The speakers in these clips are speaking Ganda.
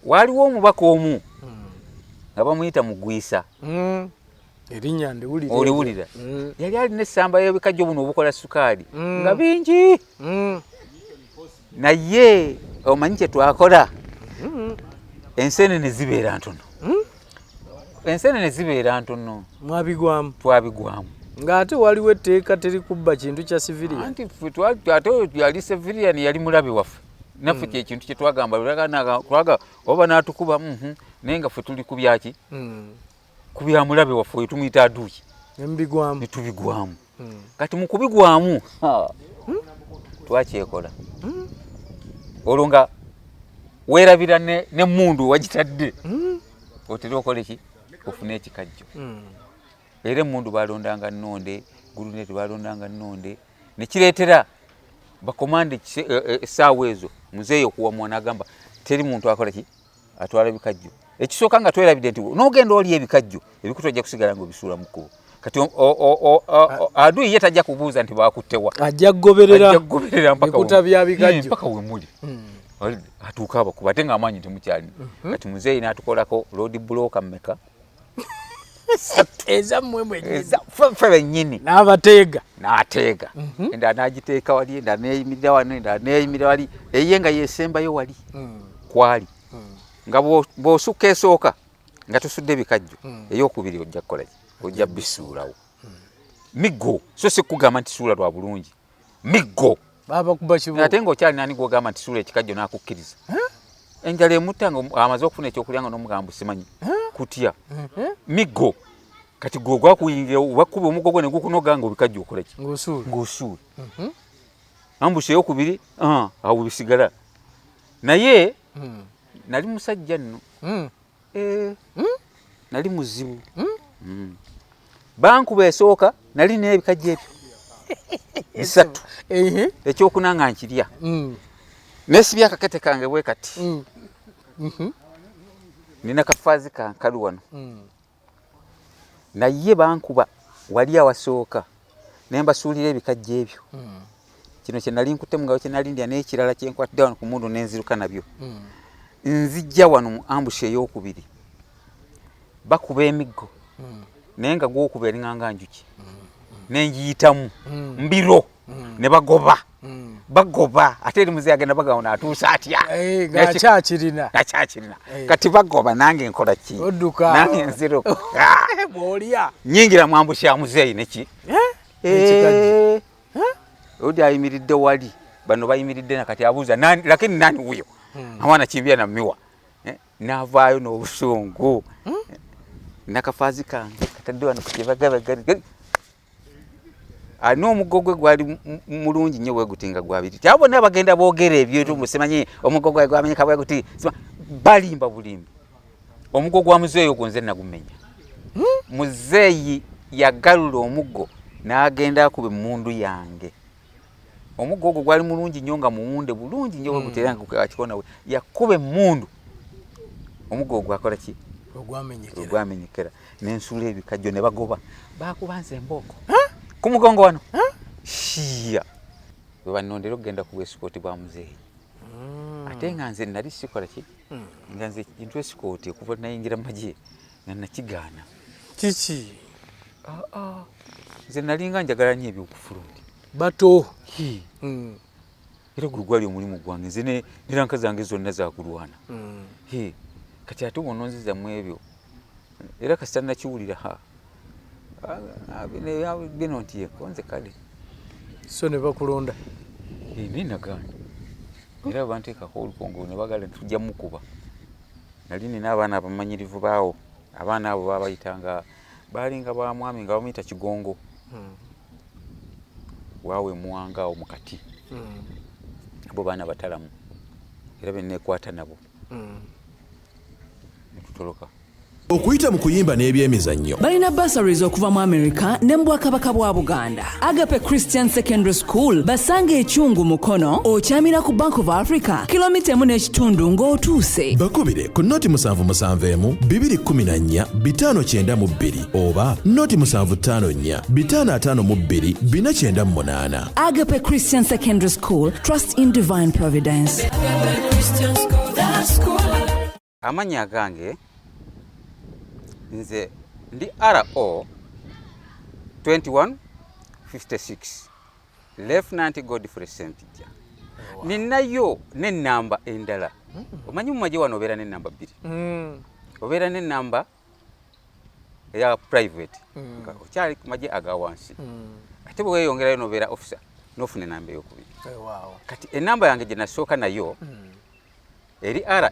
Waliwo omubaka omu nga bamuyita Mugwisa. Erinnya ndiwulira. Oliwulira. Yali alina essamba y'ebikajjo buno obukola sukaali nga bingi. Naye omanyi kye twakola? Ensenene zibeera ntono. Ensenene zibeera ntono. Mwabigwamu. Twabigwamu. Ng'ate waliwo etteeka teri kubba kintu kya civilian. Anti ffe ate oyo yali civilian, yali mulabe waffe. Naffe kyekintu kye twagamba, twaga oba n'atukuba, naye nga ffe tuli ku byaki? Ku bya mulabe waffe oyo tumuyita aduyi. Ne mubigwamu. Ne tubigwamu. Kati mu kubigwamu twakyekola. Olwo nga weerabira n'emmundu wagitadde, otera okole ki? Ofune ekikajjo. Era emmundu balondanga nnonde, grenade balondanga nnonde, nekireetera bakomande essaawa ezo muzeeyi okuwamwa n'agamba teri muntu akola ki atwala ebikajjo. Ekisooka nga twerabidde nti n'ogenda olya ebikajjo, ebikuta ojja kusigala nga obisuula mu kkubo. Kati aduyi ye tajja kubuuza nti bakuttewa. Ajja kugoberera. Ajja kugoberera mpaka bikuta bya bikajjo. Mpaka we muli. Atuuka abakuba ate ng'amaanyi temukyalina. Kati muzeeyi n'atukolako road block mmeka? Ezammwe mwennyini. Ffe bennyini. N'abateega. N'ateega. Endala n'agiteeka wali, endala n'eyimirira wano, endala n'eyimirira wali, eyiye nga yesembayo wali kwali. Nga bw'osukka esooka nga tosudde ebikajjo, eyokubiri ojja kukola ki? Ojja bisuulawo. Miggo, so si kugamba nti suula lwa bulungi, miggo. Babakuba kibuga. Ate ng'okyalina ani gw'ogamba nti suula ekikajjo n'akukkiriza? Enjala emutta nga amaze okufuna ekyokulya nga n'omugamba simanyi kutya. Miggo. Kati gwe ogwakuyingira bakuba omuggo gwo ne gukunoga nga obikajjo okola ki? Ng'osuula. Ng'osuula. Ambush eyokubiri, awo bisigala. Naye nali musajja nno. Nali muzibu. Bankuba esooka, nali n'ebikajjo ebyo bisatu. Ekyokuna nga nkirya. Neesibye akakete kange bwe kati. Nina kafaazi kankalu wano. Naye bankuba wali awasooka ne mbasuulira ebikajjo ebyo. Kino kye nali nkutte mu ngalo kye nali ndya n'ekirala kye nkwatidde wano ku mundu ne nziruka nabyo. Nzijja wano mu ambush eyokubiri, bakuba emiggo, naye nga gwokuba eringanga njuki, nengiyitamu mbiro ne bagoba. Bagoba ate eri muzeeyi agenda bagamba naatuusa atya? Ng'akyakirina. Ngakyakirina. Kati bagoba, nange nkola ki? Odduka. Nange nziruka. Bw'olya. Nyingira mu ambush ya muzeeyi neki? Ekikajjo. Odi ayimiridde wali, bano bayimiridde nakati abuuza nani, lakini nani huyo? Awana kimbia na miwa. N'avaayo n'obusungu nakafaazi kange katadde wano ku kibagabaga, alina omuggo gwe gwali mulungi nnyo bwe guti nga gwabiri. Abo bonna bagenda boogera ebyo simanyi omuggo gwe gwamenyeka bwe guti, balimba bulimbi. Omuggo gwa muzeeyi ogwo nze nagumenya. Muzeeyi yagalula omuggo n'agenda akuba emmundu yange. Omuggo ogwo gwali mulungi nnyo nga muwunde bulungi nnyo bwe guti era nga akikona we yakuba emmundu, omuggo ogwo gwakola ki? Ogwamenyekera. Ogwamenyekera, nensuula ebikajjo ne bagoba, bakuba nze embooko ku mugongo wano shiya bwe bannondera okugenda ku bwesikooti bwa muzeeyi. Ate nga nze nali sikola ki, nga nze kintu esikooti okuva nayingira mu magye nga nakigaana. Kiki? Nze nalinga njagala nnyo ebyokufulundi. Bato. Era gwe gwali omulimu gwange nze ne rank zange zonna zakulwana. Kati ate bw'ononziza mu ebyo, era kasita nakiwulira ha bino nti yeko nze kale. So ne bakulonda. Naye nagaana era banteekako olukongo ne bagala nti tujja mukuba. Nali nina abaana abamanyirivu baawo, abaana abo babayitanga baalinga ba mwami nga bamuyita Kigongo. Waawe Muwanga awo mu kati. Abo baana batalamu era beneekwata nabo netutoloka. Okuyita mu kuyimba n'ebyemizannyo. Balina bursaries okuva mu America ne mu Bwakabaka bwa Buganda. Agape Christian Secondary School basanga Ekyungu Mukono, okyamira ku Bank of Africa, kilomita 1.5 ng'otuuse. Bakubire ku 077 214 592 oba 0754 552 498. Agape Christian Secondary School, trust in divine providence. Christian school, the school. Amannya agange nze ndi RO 2156 Lieutenant Godfrey Ssempijja. Ninayo n'ennamba endala. Omanyi mu magye wano obeera n'ennamba bbiri. Obeera n'ennamba eya private nga okyali ku magye aga wansi. Ate bwe weeyongerayo n'obeera officer n'ofuna ennamba eyokubiri. Kati ennamba yange gye nasooka nayo eri RA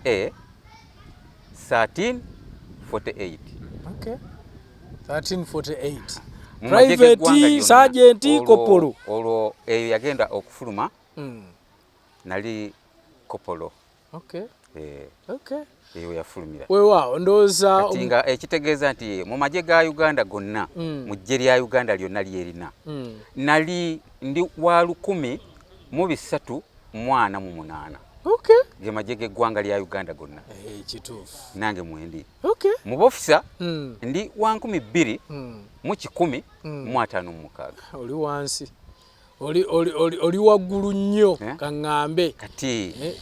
1348. Okay. 1348. Mu magye g'eggwanga Private, lyonna. Sergeant, Olwo- Kopolo. Olwo eyo yagenda okufuluma nali kopolo. Okay. Eh, Okay. eyo yafulumira. Weewaawo ndowooza Kati nga ekitegeeza nti mu magye ga Uganda gonna, mu ggye lya Uganda lyonna lyerina, nali ndi wa 1348. Okay. Ge magye g'eggwanga lya Uganda gonna. Eh, kituufu. Nange mwendi. Okay. Mu bofisa ndi wa 2156. Oli wansi. Oli, oli, oli, oli waggulu nnyo Eh? kaŋŋambe. Kati Eh,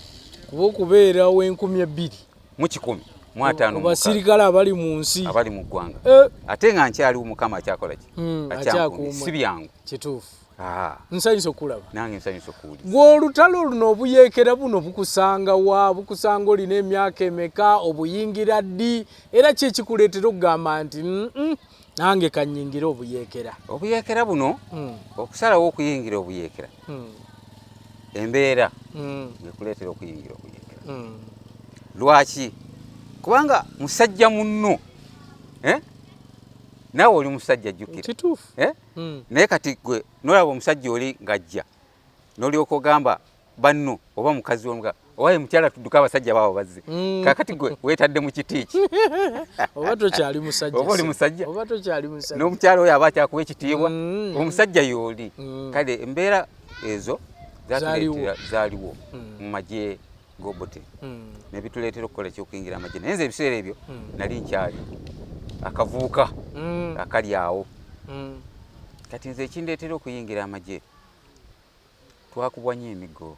kuba okubeera w'enkumi ebbiri mu kikumi mu ataano ku mu mukaaga basirikale abali mu nsi. abali mu ggwanga. Eh, Ate nga nkyaliwo Mukama akyakola ki? Akyankuumye. Akyakuuma. Si byangu. Kituufu. Ah, Nsanyusa okulaba. nange nsanyusa okuwulira. Gwe olutalo luno obuyeekera buno bukusanga wa? Bukusanga olina emyaka emeka? Obuyingira ddi? Era ki ekikuleetera okugamba nti nange kannyingire obuyeekera? Obuyeekera buno, okusalawo okuyingira obuyeekera, embeera ng'ekuleetera okuyingira obuyeekera. Lwaki? Kubanga musajja munno, eh? Naawe oli musajja jjukira. Kituufu. Eh? Naye kati gwe n'olaba omusajja oli ng'ajja, n'olyoka ogamba banno oba mukazi wo oba ye mukyala tudduke abasajja baabo bazze. Kaakati gwe weetadde mu kiti ki? Oba tokyali musajja. Oba oli musajja. Oba tokyali musajja. N'omukyala oyo aba akyakuwa ekitiibwa, omusajja y'oli. Kale embeera ezo zatuleetera zaaliwo mu magye g'Obote. Ne bituleetera okukola ekyokuyingira amagye. Naye nze ebiseera ebyo nali nkyali akavubuka akali awo. Kati nze ekindeetera okuyingira amagye, twakubwa nnyo emiggo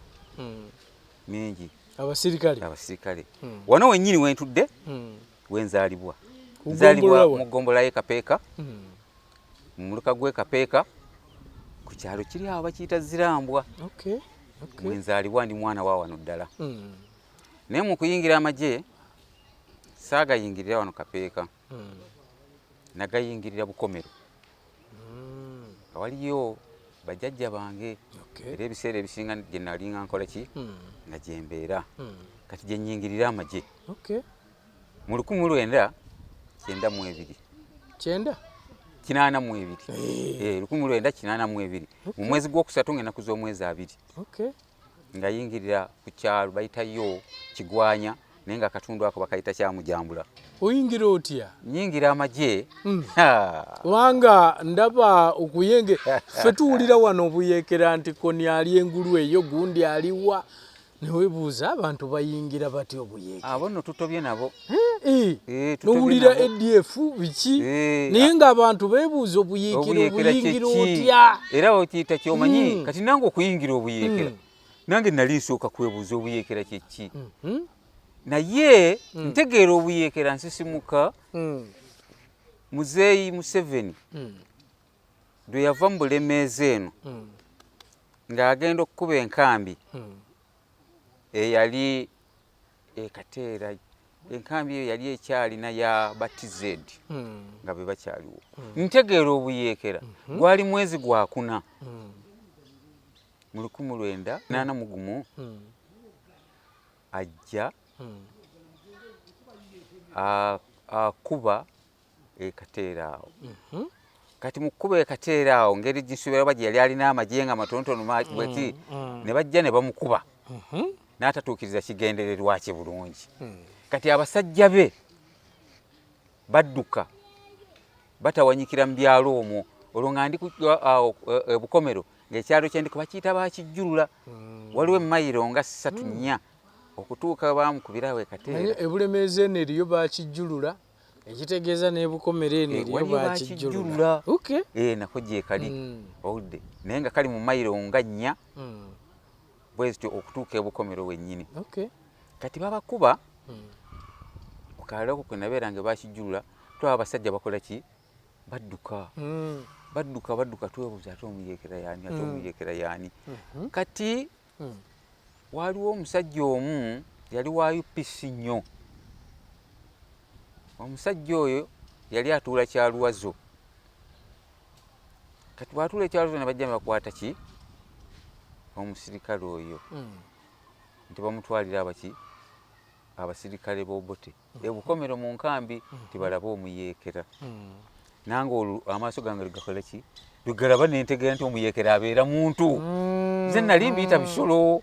mingi. Abasirikale. Abasirikale. Wano wennyini wentudde wenzaalibwa. Nzaalibwa mu ggombolola y'e Kapeeka, mu muluka gw'e Kapeeka, ku kyalo kiri awo bakiyita Zirambwa. Okay. Okay. Mwenzaalibwa ndi mwana wa wano ddala. Naye mu kuyingira amagye saagayingirira wano Kapeeka. Nagayingirira Bukomero. Waliyo bajjajja bange. Okay. Era ebiseera ebisinga gye nali nga nkola ki nga gye mbeera. Kati gye nnyingirira amagye. Okay. Mu 1992. Kyenda? 82. 1982. Mu mwezi gw'okusatu ng'ennaku z'omwezi 2. Okay. Nga yingirira ku kyalo bayitayo Kigwanya, naye nga akatundu ako bakayita Kyamujambula. Oyingira otya? Nnyingira amagye. Kubanga ndaba okuyenge ffe tuwulira wano obuyeekera nti koni ali engulu eyo gundi aliwa, ne weebuuza abantu bayingira batya obuyeekera? Abo nno tutobye nabo. N'owulira ADF biki, naye ng'abantu beebuuza obuyeekera obuyingira otya? Era okiyita ky'omanyi, kati nange okuyingira obuyeekera, nange nali nsooka kwebuuza obuyeekera kye ki. Naye ntegeera obuyeekera nsisimuka Muzeeyi Museveni lwe yava mu Bulemeezi eno ng'agenda okukuba enkambi eyali ekateera, enkambi eyo yali ekyalina ya ba TZ nga be bakyaliwo. Ntegeera obuyeekera gwali mwezi gwakuna mu 1981 ajja akuba ekateera awo. Kati mu kkuba ekateera awo ngeri gisuubira oba gye yali alina amagye nga matonotono bweki, ne bajja ne bamukuba n'atatuukiriza kigendererwa kye bulungi. Kati abasajja be badduka batawanyikira mu byalo omwo, olwo nga ndi awo e Bukomero ng'ekyalo kye ndiko bakiyita Bakijjulula. Waliwo emmayiro nga 3 4 okutuuka baamukubira awo e Kateera. E Bulemeezi eno eriyo Bakijjulula, ekitegeeza n'e Bukomero eno eriyo waliyo Bakijjulula. Bakijjulula. Okay. Nako gye kali owulidde, naye nga kali mu mayiro nga 4 bwe zityo okutuuka e Bukomero wennyini. Okay. Kati babakuba Kalako kwe nabeeranga bakijjulula, twaba abasajja bakola ki? Badduka. Badduka, badduka, twebuuza, ate omuyeekera yaani? Ate omuyeekera yaani? Kati waliwo omusajja omu yali wa UPC nnyo. Omusajja oyo yali atuula Kyaluwazo. Kati bwatuula eKyaluwazo, ne bajja ne bakwata ki? Omusirikale oyo, nti bamutwalira abaki? Abasirikale b'Obote ebukomero mu nkambi, tibalabe omuyeekera. Nange olwo amaaso gange gakola ki? Lwegalaba, nentegeera nti omuyeekera abeera muntu. Nze nali mbiyita bisolo,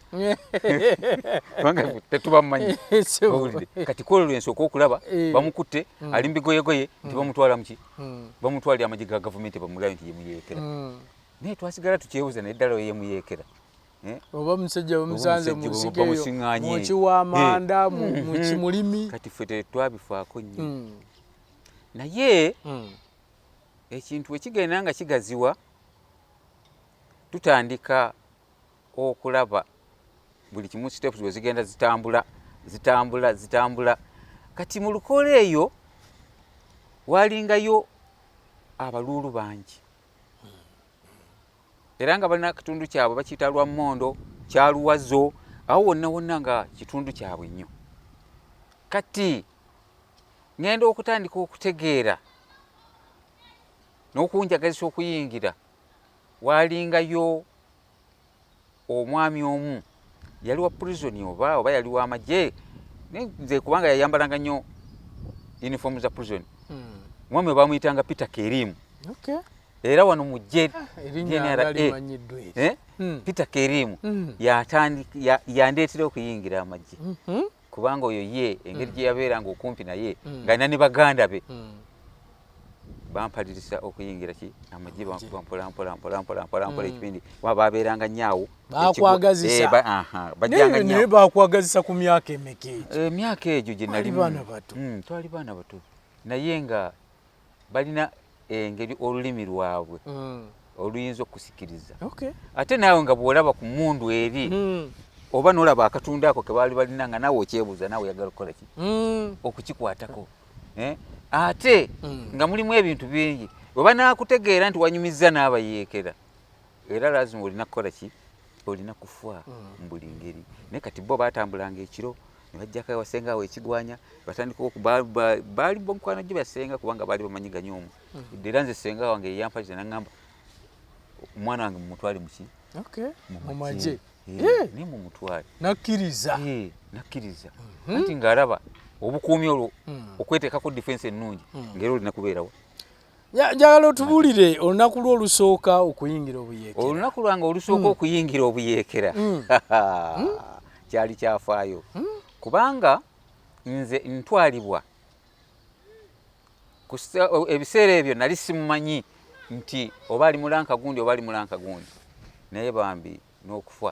kubanga tetubamanyi. Owulidde? Kati kwolwo lwensooka okulaba bamukutte, ali mubigoyegoye, nti bamutwala muki? Bamutwalira amagye ga gavumenti, bamulabe nti yemuyeekera. Naye twasigala tukyebuuza, naye ddala oyo yemuyeekera? Eh? Oba musajja bamusanze mu Omusajja nsiko eyo, bamusiŋŋaanye. Mwoki w'amanda, mu kimulimi. Kati ffe tetwabifaako nnyo, naye ekintu ekigenda nga kigaziwa, tutandika okulaba buli kimu, steps bwe zigenda zitambula, zitambula, zitambula. Kati mu lukoola eyo walingayo abaluulu bangi, era nga balina kitundu kyabwe bakiyita Lwammondo, Kyaluwazo, awo wonna wonna nga kitundu kyabwe nnyo. Kati ŋŋenda okutandika okutegeera n'okunjagazisa okuyingira, walingayo omwami omu yali wa prison oba yali wa magye, naye nze kubanga yayambalanga nnyo uniform za prison. Omwami we bamuyitanga Peter Kerimu. Era wano mu gye Erinnya GNRA, nga limanyiddwa eri. Eh? Peter Kerimu yandeetera okuyingira amagye, kubanga oyo ye engeri gye yabeeranga okumpi naye, ng'alina ne baganda be, bampalirisa okuyingira ki? Amagye. Bankuba mpola mpola mpola mpola mpola mpola ekipindi, kuba babeeranga nnyo Bakwagazisa. Eh, bajjanga naye nnyo. Naye bakwagazisa ku myaka emeka egyo? Emyaka egyo gye Twali nalimu. baana bato. Twali baana bato, naye nga balina engeri olulimi lwabwe oluyinza okusikiriza, ate naawe nga bw'olaba ku mundu eri, oba n'olaba akatundu ako ke baali balina, nga naawe okyebuuza, naawe oyagala okukola ki? Okukikwatako. Eh? Ate nga mulimu ebintu bingi, oba naakutegeera nti wanyumizza n'abayeekera, era lazima olina kukola ki? Olina kufa mu buli ngeri. Naye kati bo batambulanga ekiro ne bajjako ewasenga awo ekigwanya, batandika baali mukwano gye basenga, kubanga baali bamanyiganye omwo. Era nze senga wange yeyampaliza naŋŋamba, omwana wange mumutwale muki? Mu magye. Eh, naye mumutwale. Nakkiriza. Eh, nakkiriza, anti ng'alaba obukuumi olwo, okweteekako defense ennungi, ng'era olina kubeerawo. Njagala otubuulire olunaku lwo olusooka okuyingira obuyeekera. Olunaku lwange olusooka okuyingira obuyeekera kyali kyafaayo, kubanga nze ntwalibwa ebiseera ebyo nali simumanyi nti oba ali mu rank gundi oba ali mu rank gundi, naye bambi n'okufa.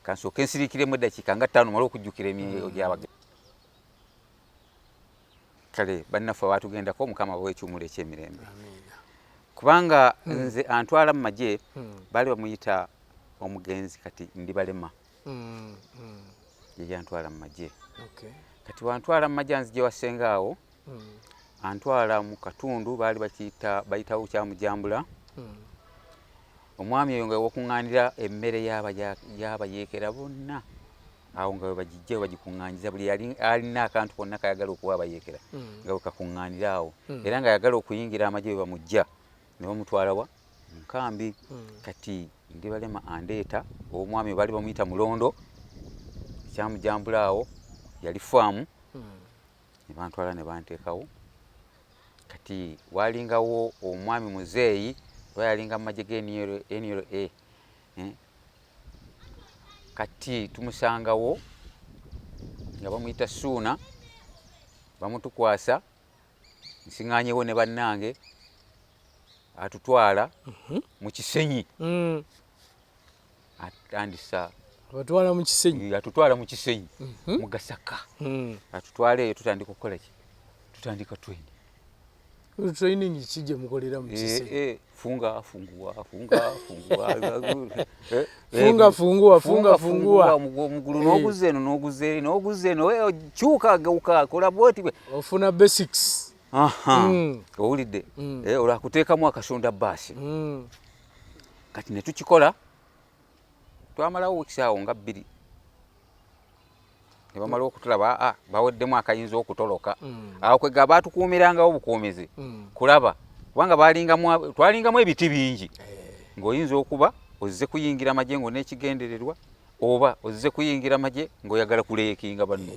Kansooke nsiriikiremu eddakiika nga 5, male okujjukira emyoyo gy'abage. Kale bannaffe abaatugendako, Mukama bawe ekiwumulo ekyemirembe, kubanga nze antwala mu magye baali bamuyita omugenzi kati Ndibalema, ye yantwala mu magye. Kati wantwala mu magye, anzigye wasenga awo, antwala mu katundu baali bakiyita bayitawo Kyamujambula. Omwami oyo nga wakuŋŋaanira emmere y'abayeekera bonna awo, nga webagijja webagikuŋŋaanyiza, buli yali alina akantu konna kayagala okuwa abayeekera, nga wekakuŋŋaanira awo. Era nga ayagala okuyingira amagye, we bamujja ne bamutwala wa? Mu nkambi. Kati Ndibalema andeeta omwami baali bamuyita Mulondo, Kyamujambula awo yali faamu, ne bantwala ne banteekawo. Kati walingawo omwami muzeeyi oba yalinga mu magye ga NLA, eh? Kati tumusangawo nga bamuyita Suuna, bamutukwasa, nsiŋŋanyewo ne bannange, atutwala mu Kisenyi. Atandisa Abatwala mu Kisenyi. Atutwala mu Kisenyi, mu Gasaka. Atutwala eyo, tutandika okukola ki? Tutandika training. Training ki gye mukolera mu Kisenyi? Funga fungua, funga fungua, Funga fungua, funga fungua. Omugulu n'oguzza eno, n'oguzza eri, n'oguzza eno, kyuka, geuka, kola bwoti bwe. Ofuna basics. Owulidde? Olwakuteekamu akasonda baasi. Kati ne tukikola, twamalawo wiiki awo nga 2, ne bamala okutulaba, baweddemu akayinza okutoloka. Awo kwega baatukuumirangawo obukuumizi kulaba, kubanga twalingamu ebiti bingi, ng'oyinza okuba ozze kuyingira magye ng'oneekigendererwa, oba ozze kuyingira magye ng'oyagala kuleekinga banno.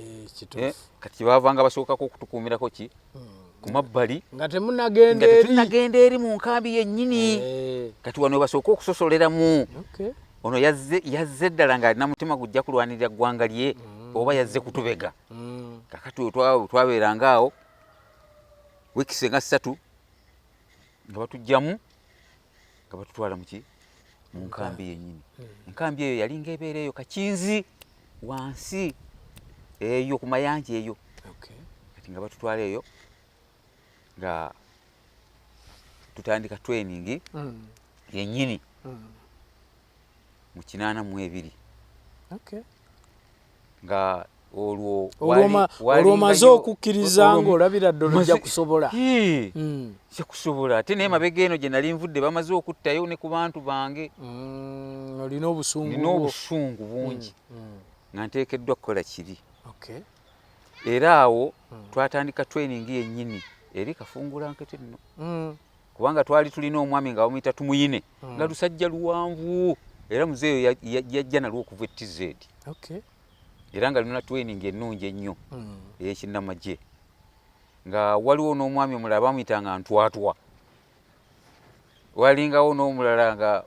Kati kyebavanga basookako okutukuumirako ki ku mabbali, nga temunnagenda eri, tetunnagenda eri mu nkambi yennyini. Kati wano basooka okusosoleramu, ono yazze ddala ng'alina mutima gujja kulwanirira ggwanga lye, oba yazze kutubega. Kakati twabeeranga awo wiikisi nga 3 nga batugyamu, nga batutwala muki mu nkambi yennyini. Enkambi eyo yalinga ebeera eyo Kakinzi wansi eyo ku mayanja eyo. Kati nga batutwala eyo nga tutandika training yennyini mu 82. Nga olwo olwo omaze okukkiriza ng'olabira ddala ojja kusobola. Nja kusobola. Ate naye mabega eno gye nali nvudde bamaze okuttayo ne ku bantu bange. Olina obusungu. Nina obusungu bungi nga nteekeddwa kukola kiri. Era awo twatandika training yennyini eri Kafungula Nkete nno. Kubanga twali tulina omwami nga bamuyita Tumuyine, nga lusajja luwanvu, era muzeeyo yajja nalwo okuva e TZ. Era nga lina training ennungi ennyo ey'ekinnamagye. Nga waliwo n'omwami omulala bamuyitanga Ntwatwa. Walingawo n'omulala nga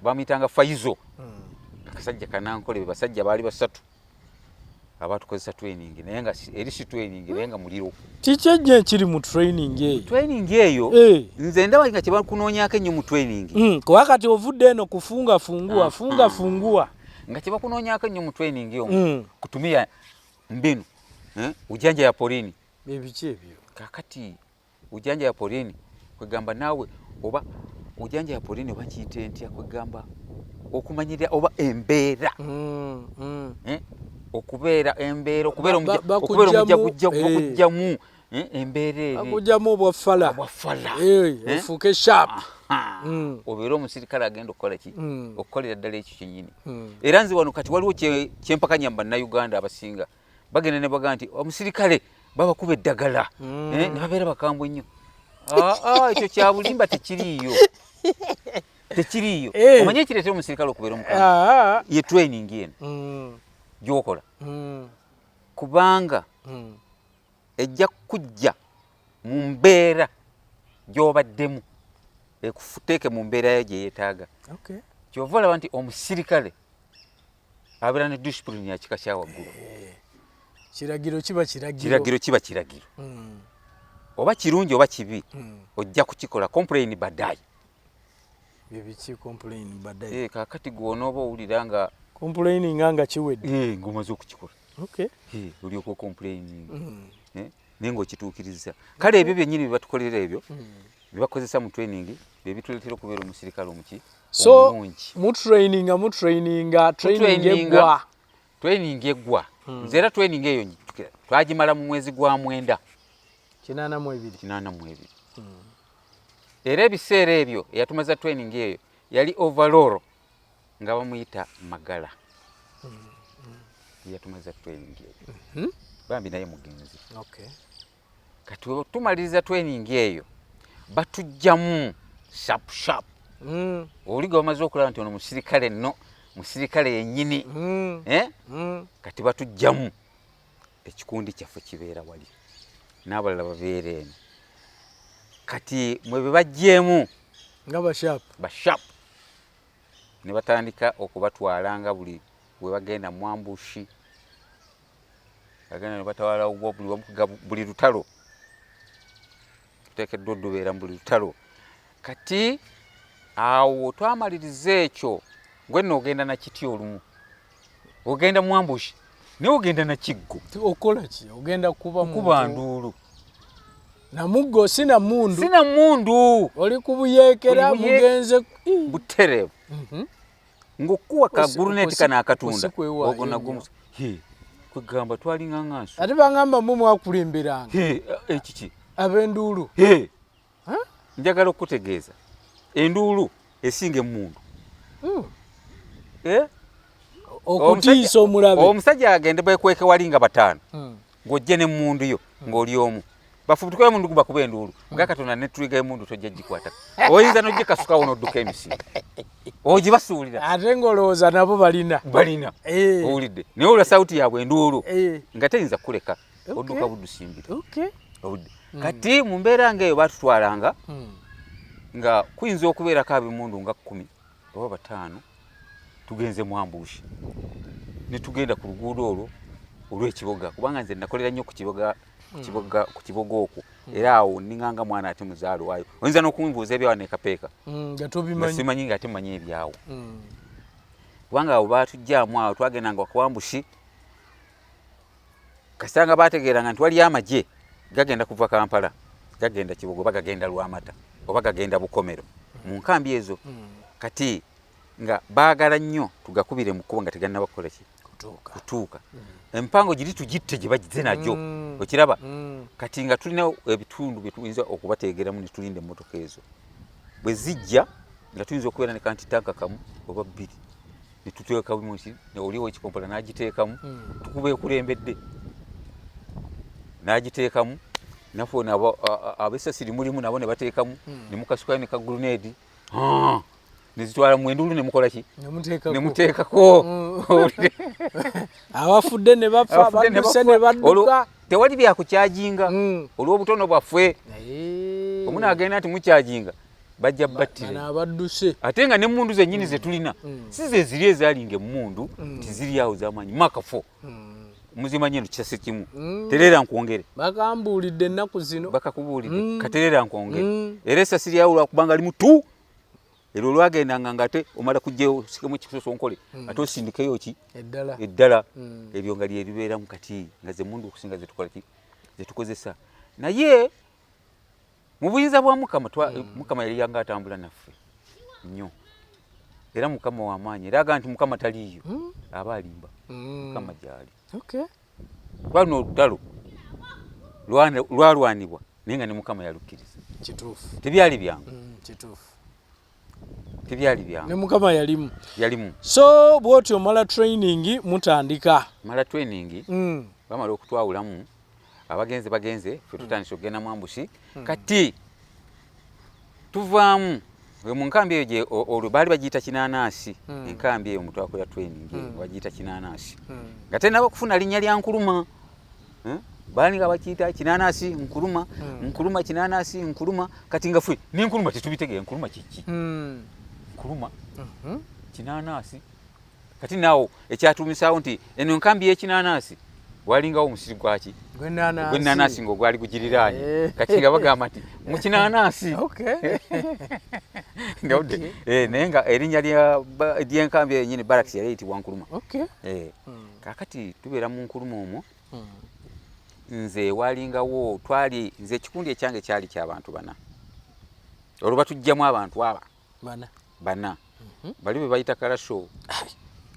bamuyitanga Faizo. Akasajja kanankole, be basajja baali basatu abatukozesa training, naye nga eri si training, naye nga muliro. Kiki ejjo ekiri mu training eyo? Training eyo, nze ndaba nga kye bakunoonyaako ennyo mu training. Kuba kati ovudde eno kufunga fungua, funga fungua. Nga kye bakunoonyaako ennyo mu training eyo, kutumia mbinu, ujanja ya porini. Ebiki ebyo? Kakati ujanja ya porini kwegamba naawe oba ujanja ya porini oba kiyite ntya, kwegamba okumanyirira oba embeera. Okubeera embeera, okubeera omujjagujja, bakugyamu embeera eri. Bakugyamu obwafala. Obwafala. Ofuuke sharp. Obeere omusirikale agenda okukola ki? Okukolera ddala ekyo kyennyini. Era nze wano kati waliwo kyempakanya mu bannayuganda abasinga. Bagenda ne bagamba nti omusirikale babakuba eddagala, ne babeera bakambwe nnyo. Ekyo kya bulimba, tekiriiyo. Tekiriiyo. Omanyi ekireetera omusirikale okubeera omukambwe? Ye training eno gy'okola. Kubanga ejja kujja mu mbeera gy'obaddemu, ekuteeke mu mbeera yo gye yeetaaga. Ky'ova olaba nti omusirikale abeera ne discipline ya kika kya waggulu. Kiragiro kiba kiragiro. Kiragiro kiba kiragiro. Oba kirungi oba kibi, ojja kukikola, complain baadaye. Biki complain baadaye? Kaakati gwe onooba owulira nga complaining nga kiwedde. Ng'omaze okukikola. Olyoka ocomplaining. Naye ng'okituukiriza. Kale ebyo byennyini bye batukolera ebyo, bye bakozesa mu training, bye bituleetera okubeera omusirikale omuki? So, mu training, mu training, training eggwa. Training eggwa. Nze era training eyo njijjukira. Twagimala mu mwezi gwa 9. 82. 82. Era ebiseera ebyo eyatumaza training eyo yali overall nga bamuyita Magala. Eyatumaza training eyo. Bambi naye mugenzi. Kati tumaliriza training eyo batujjamu sharp sharp. Oli gwe bamaze okulaba nti ono musirikale nno, musirikale yennyini. Kati batujjamu ekikundi kyaffe kibeera wali n'abalala babeera eno. Kati mwe be baggyeemu nga ba sharp. Ba sharp. Ne batandika okubatwala nga buli we bagenda mu ambushi. Bagenda ne batwala buli wamu buli lutalo. Tuteekeddwa oddubeera mu buli lutalo. Kati awo twamaliriza ekyo, gwe nno ogenda na kiti olumu. Ogenda mu ambushi, naye ogenda na kiggo. Okola ki? Ogenda kuba Kuba nduulu. Namuggo si na mmundu. Si na mmundu. Oli ku buyeekera mugenze butereevu. Ng'okuwa ka guruneti kano akatunda ogwo nagwo kwegamba twalinga nga nsu. Ate bangamba mwe mwakulemberanga. Ekiki? Ab'enduulu. Njagala okukutegeeza enduulu esinga emmundu. Okutiisa omulabe. Omusajja agende bekweke wali nga bataano ng'ojje n'emmundu yo ng'oli omu. Bafubutuka emundu guba kuba enduulu. Nga Katonda ne tuliga emundu tojja gikwata. Oyinza n'ogikasukawo n'odduka emisinde. Ogibasuulira. Ate ng'olowooza nabo balina. Balina. Owulidde. Naye olwa sawuti yaabwe enduulu nga teyinza kukuleka. Odduka buddusimbira. Owulidde. Kati mu mbeera ng'eyo baatutwalanga nga kuyinza okubeerako ab'emmundu nga 10 oba 5 tugenze mu ambushi. Ne tugenda ku luguudo olwo olw'ekiboga kubanga nze nakolera nnyo ku kiboga ku kiboga okwo. Era awo nninganga mwana ate muzaalo waayo. Oyinza n'okumbuuza ebyawo ne kapeeka. Nga tobimanyi. Nga simanyi nga ate mmanyi ebyawo. Kubanga awo baatuggyaamu awo twagendanga ku ambushi. Kasita nga baategeeranga nti waliyo amagye gagenda kuva Kampala, gagenda Kiboga oba gagenda Lwamata oba gagenda Bukomero mu nkambi ezo. Kati nga baagala nnyo tugakubire mu kkubo nga tegannaba kukola ki? Kutuuka. Empango giri tugitte gye bagize nagyo. Okiraba? Kati nga tulina ebitundu bye tuyinza okubateegeramu ne tulinda emmotoka ezo. Bwe zijja nga tuyinza okubeera ne kanti tanka kamu oba bbiri. Ne tuteekamu ki? Ne oli ow'ekikompola n'agiteekamu. Tukuba ekulembedde. N'agiteekamu. Naffe ono ab'essasi mulimu nabo ne bateekamu. Ne mukasukayo ne ka grenade. Ne zitwala mu enduulu ne mukola ki? Ne muteekako. Abafudde ne bafa, abadduse ne badduka. Tewali bya kukyajinga olw'obutono bwaffe. Omuntu agenda nti mukyajinga bajja battire. Abadduse. Ate nga n'emmundu zennyini ze tulina si ze ziri ezaalinga emmundu tiziri awo z'amaanyi makafo. Muzimanyi eno kisasi kimu. Tereera nkwongere. Bakambuulidde ennaku zino. Bakakubuulidde. Katereera nkwongere. Era essasi lyawulwa kubanga limu tu. Era olwagendanga ng'ate omala kuggyayo osikemu ekisosonkole ate osindikeyo ki? Eddala. Ebyo nga lye libeeramu kati nga ze mmundu okusinga ze tukola ki? Ze tukozesa. Naye mu buyinza bwa Mukama Mukama yali yanga atambula naffe nnyo. Era Mukama w'amaanyi era agamba nti Mukama taliiyo aba alimba. Mukama gy'ali. Twalina olutalo lwalwanibwa naye nga ne Mukama yalukkiriza. Kituufu. Tebyali byangu. Kituufu. Tebyali byangu. Ne Mukama yalimu. Yalimu. So bw'otyo omala training mutandika. Mala training. Bamala okutwawulamu abagenze bagenze ffe tutandise okugenda mu ambushi. Kati tuvaamu mu nkambi eyo gye olwo baali bagiyita Kinanasi. Enkambi eyo mutwakolera training eyo bagiyita Kinanasi. Nga tennaba kufuna linnya lya Nkuluma. Baali nga bakiyita Kinanasi Nkuluma, Nkuluma Kinanasi Nkuluma. Kati nga ffe ne Nkuluma tetubitegeera Nkuluma kiki? Nkuluma Kinanasi. Kati naawo ekyatuumisaawo nti eno enkambi y'Ekinanasi walingawo omusiri gwaki? Gw'ennaanasi ng'ogwali gugiriraanye. Kati nga bagamba nti mu Kinanasi. Naye nga erinnya ly'enkambi eyo yennyini barracks yali eyitibwa Nkuluma. Kaakati tubeera mu Nkuluma omwo. Nze walingawo twali nze ekikundi ekyange kyali ky'abantu bana. Olwo batuggyamu abantu aba bana. Bali be bayita Kalasho.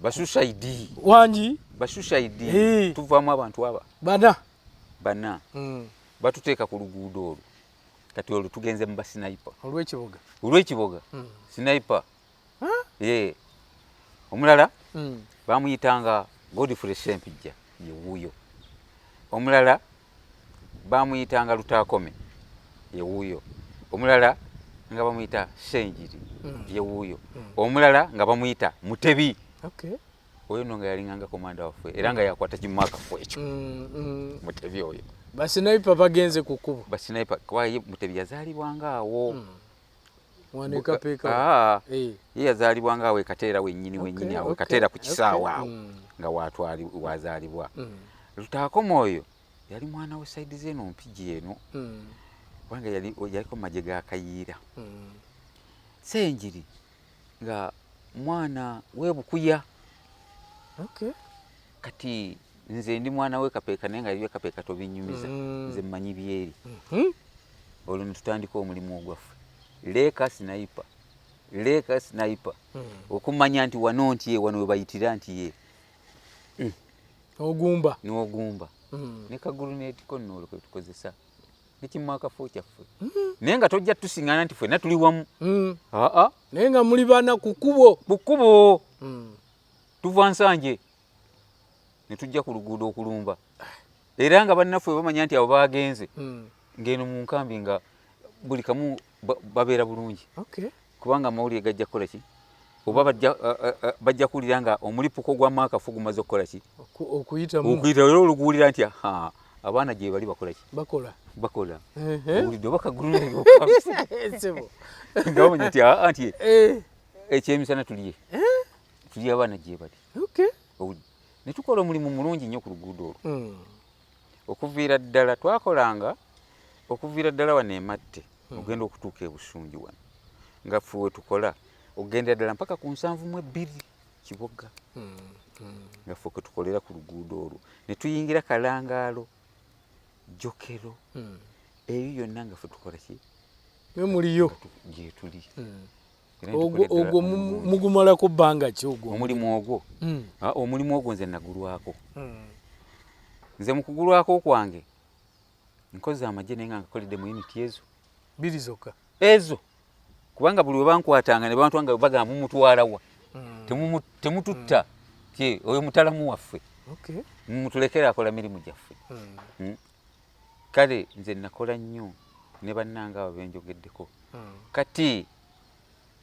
Basuicide. Wangi? Basuicide. Tuvaamu abantu aba. Bana. Bana. Batuteeka ku luguudo olwo. Kati olwo tugenze mu basniper. Olw'ekiboga. Olw'ekiboga. Sniper. Omulala bamuyitanga Godfrey Ssempijja ye wuuyo. Omulala bamuyitanga Lutaakome ye wuuyo. Omulala nga bamuyita Ssenjiri ye wuuyo. Omulala nga bamuyita Mutebi. Oyo nno nga yalinganga komanda waffe era nga yakwata kimaakafu ekyo. Mutebi oyo. Basniper bagenze ku kkubo. Basniper kuba ye Mutebi yazaalibwanga awo. Wano e Kapeeka. Ye yazaalibwanga awo e Kateera wennyini wennyini awo e Kateera ku kisaawe awo nga wazaalibwa. Lutaakome oyo yali mwana we sayidi z'eno Mpigi eno. Kubanga yaliko mu magye ga Kayiira. Ssenjiri nga mwana w'e Bukuya. Kati nze ndi mwana w'e Kapeeka naye nga ebye Kapeeka tobinnyumiza. Nze mmanyi byeri. Olwo ne tutandika omulimu ogwaffe, leeka sniper, leeka sniper, okumanya nti wano nti ye wano we bayitira nti ye. Ogumba. N'ogumba ne kaguluneetiko nno olwo kwe tukozesa nekimakafo kyaffe, naye nga tojja tusiŋŋana nti ffenna tuli wamu. Aa. Naye nga muli bana ku kkubo. Ku kkubo. Tuva Nsanje ne tujja ku luguudo okulumba, era nga bannaffe bamanya nti abo bagenze ng'eno mu nkambi nga buli kamu babeera bulungi, kubanga amawulire gajja kukola ki, oba bajja kuwulira nga omulipuko gwa maakafu gumaze okukola ki? Okuyitamu. Okuyita, era oluguwulira nti ha, abaana gye bali bakola ki? Bakola. Bakola. Ehe. Owulidde oba kagulule Ssebo. nga bamanya nti aa, nti ekyemisana tulye, tulye, abaana gye bali. Owulidde, ne tukola omulimu mulungi nnyo ku luguudo olwo. Okuviira ddala twakolanga okuviira ddala wano ematte ogenda okutuuka ebusungi wano nga ffe we tukola, okugendera ddala mpaka ku 72 Kiboga, nga ffe kwe tukolera ku luguudo olwo, ne tuyingira Kalangaalo, Jokero, eyo yonna nga ffe tukola ki? Mwe muliyo. Gyetuli. Era ne Ogwo tukola ddala ogwo omulungi. Mugumalako bbanga ki ogwo? Omulimu ogwo? Ah, omulimu ogwo nze nagulwako. Nze mu kugulwako kwange nkoze amagye, naye nga nkakoledde mu unit ezo biri zokka. Ezo, kubanga buli we bankwatanga ne bantwanga bagamba mumutwalawa? Temututta Kye, oyo mutalamu waffe, mutulekere akola mirimu gyaffe. Kale nze nakola nnyo ne bannange abo benjogeddeko. Kati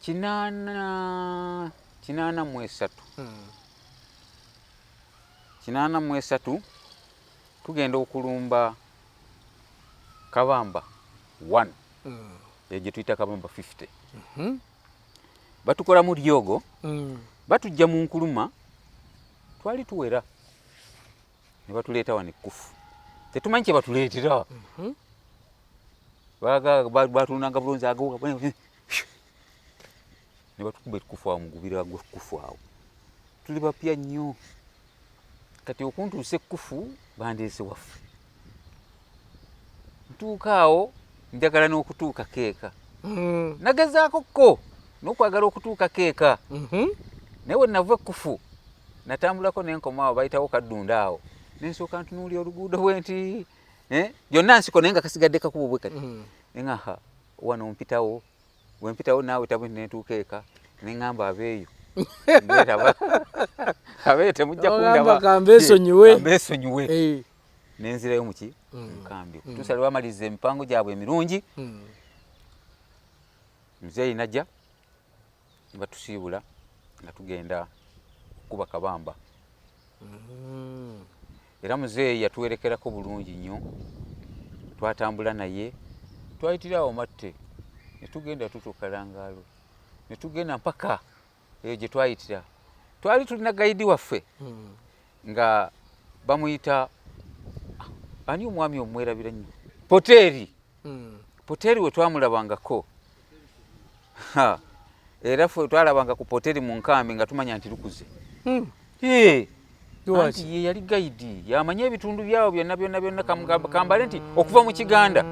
83, 83 tugenda okulumba Kabamba 1, eyo gye tuyita Kabamba 50. Batukolamu lyogo, batujja mu Nkuluma, twali tuwera, ne batuleeta wano ekkufu, tetumanyi kye batuleetera. Batulundanga bulunzi ago, ne batukuba ekkufu awo mugubira gwekkufu awo. Tuli bapya nnyo. Kati okuntuusa ekkufu, bandeese waffe. Ntuuka awo njagala n'okutuuka keeka. Nagezaako ko n'okwagala okutuuka keeka, naye we nava ekkufu natambulako nenkoma awo bayitawo Kaddunda awo, nensooka ntunuulya oluguudo bwe nti, eh, yonna nsiko, naye nga kasigadde kakubo bwe kati. Neŋaha wano mpitawo, bwe mpitawo naawe tabu, nentuuka eka neŋŋamba abeeyo ndeetaba abeeyo temujja Ogamba kundaba. kambeesonyiwe. Kambeesonyiwe. Nenzirayo muki nkambi okutuusa lwe bamaliriza emipango gyabwe emirungi. Muzeeyi najja ne batusiibula nga tugenda okuba Kabamba. Era muzeeyi yatuwerekerako bulungi nnyo, twatambula naye, twayitira awo Matte ne tugenda tutuuka Langaalo, ne tugenda mpaka eyo gye twayitira. Twali tulina guide waffe nga bamuyita ani, omwami omwerabira nnyo, Poteeri. Poteeri we twamulabangako. Ha, era ffe twalabanga ku Poteeri mu nkambi nga tumanya nti lukuze. Ee, Lwaki? anti ye yali guide, yamanye ebitundu byawo byonna byonna byonna. Kambale nti okuva mu Kiganda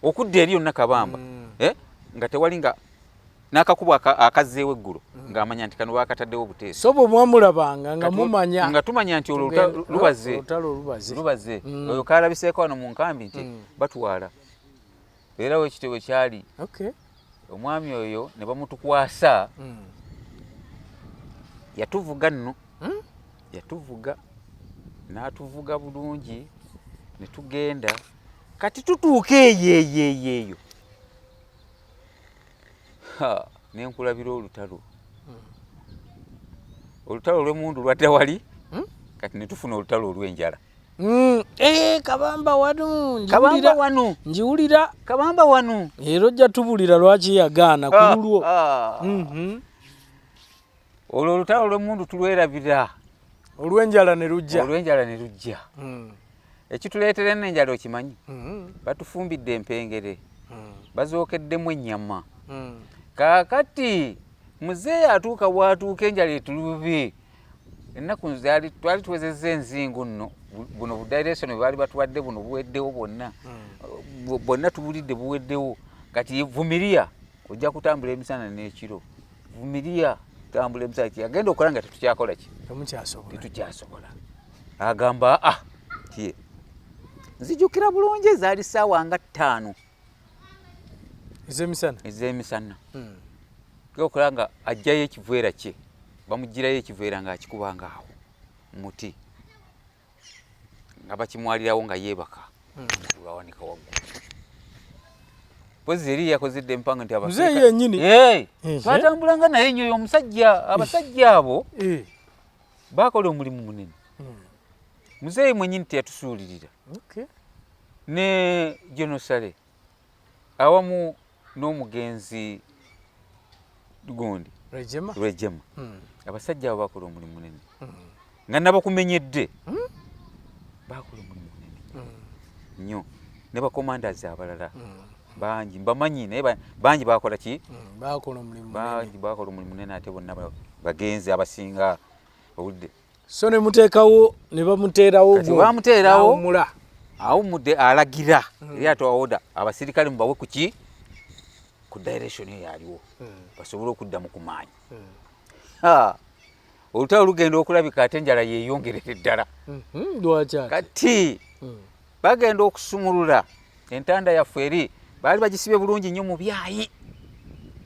okudda eri yonna Kabamba, eh, nga tewali nga n'akakubo akazzeewo eggulo ng'amanya nti kano baakataddewo buteesi. So bwe mwamulabanga nga Kati mumanya nga tumanya nti olwo lubaze. Olutalo lubaze. Lubaze. Oyo kalabiseeko wano mu nkambi nti batwala, era wekityo bwe kyali. Omwami oyo ne bamutukwasa. Yatuvuga nno, yatuvuga n'atuvuga bulungi ne tugenda. Kati tutuuka eyo eyo eyo eyo, Ha, nenkulabira olutalo, olutalo olw'emundu lwadda wali. Kati ne tufuna olutalo olw'enjala. Eh, Kabamba wano. Kabamba Njiwulira. wano. Njiwulira. Kabamba wano. Era ojja tubulira lwaki yagaana ku lulwo. Ah, ah. Olwo olutalo olw'emundu tulwerabira. Olw'enjala ne lujja. Olw'enjala ne lujja. Ekituleetera eno enjala okimanyi? Batufumbidde empengere, bazookeddemu ennyama. Kaakati muzeeyi atuuka bw'atuuka, enjala etulubi. Ennaku zaali twali tuwezezza enzingu nno, buno bu direction bwe baali batuwadde buno buweddewo bwonna. Bonna tubulidde buweddewo. Kati vumiria, ojja kutambula emisana n'ekiro. Vumiria, tambula emisana. Agenda okukola nga tetukyakola ki? Temukyasobola. Tetukyasobola. Agamba, ah, tie nzijukira bulungi, zaali ssaawa nga 5 Ez'emisana. Ez'emisana. Okola nga ajjayo ekiveera kye, bamugirayo ekiveera ng'akikubanga awo muti, nga bakimwalirawo nga yeebaka, bawanika waggulu. Pozi eri yakozedde empanga nti Muzeeyi yennyini? Hey, Ehe. twatambulanga naye nnyo oyo omusajja. Abasajja abo bakola omulimu munene. Muzeeyi mwennyini teyatusuulirira. Ne Genosale awamu n'omugenzi gundi. Rwejema. Rwejema. Abasajja abo bakola omulimu munene nga nabakumenyedde. Bakola omulimu munene nnyo ne bakomandazi abalala bangi mbamanyi, naye bangi bakola ki? Bakola omulimu munene. Bangi bakola omulimu munene, ate bonna bagenzi abasinga obudde. So ne muteekawo, ne bamuteerawo. Kati bamuteerawo. N'awummula. Awummudde, alagira eri atuwa order, abasirikale mubawe kuki ku direction eyo aliwo basobole okudda mu kumaanyi. Ha, olutalo lugenda okulabika, ate enjala yeeyongerera ddala. Lwaki ate? Kati bagenda okusumulula entanda yaffe, eri baali bagisibye bulungi nnyo mu byayi.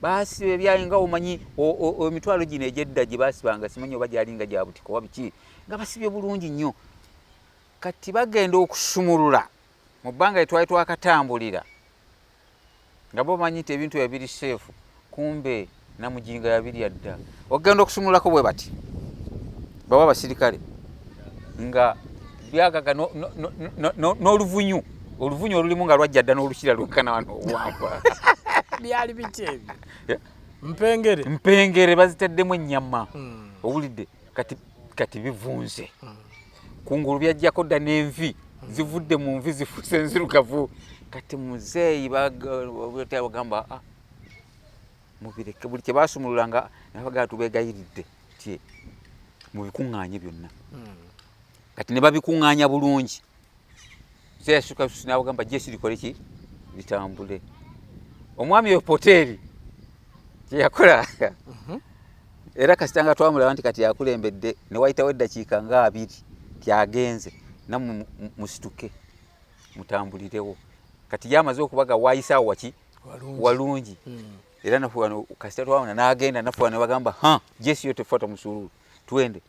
Basiba ebyayi nga omanyi emitwalo gino egyedda gye basibanga, simanyi oba gyalinga gya butiko oba biki, nga basibye bulungi nnyo. Kati bagenda okusumulula mu bbanga lyetwali twakatambulira, nga bo bamanyi nti ebintu ebyo biri safe, kumbe namujinga yabirya dda. Okugenda okusumululako bwe bati, bawa abasirikale nga byagaga n'oluvunyu, oluvunyu olulimu nga lwajja dda n'olukira lwenkana wano obuwanvu. Byali biki ebyo? Eh? Mpengere. Mpengere bazitaddemu ennyama. Owulidde? Kati bivunze kungulu, byajjako dda n'envi zivudde mu nvi, zifuuse nzirugavu. Kati muzeeyi bagamba, "Ah, mubireke." Buli kye basumululanga nabagaa, "Tubeegayiridde ti mubikuŋŋaanye byonna." Kati ne babikuŋŋaanya bulungi. Muzeeyi yasuka nabagamba, "Jesi likole ki? Litambule." Omwami oyo Poteri kyeyakola era, kasita nga twamulaba nti kati yakulembedde, ne wayitawo eddakiika nga 20 tyagenze, nammwe musituke mutambulirewo. Kati yamaze okubaga wayisaawo waki? Walungi. Walungi. Era nafe wano kasita twawona n'agenda, naffe wano ne bagamba, "Ha, jesi yo tefuata musululu, twende."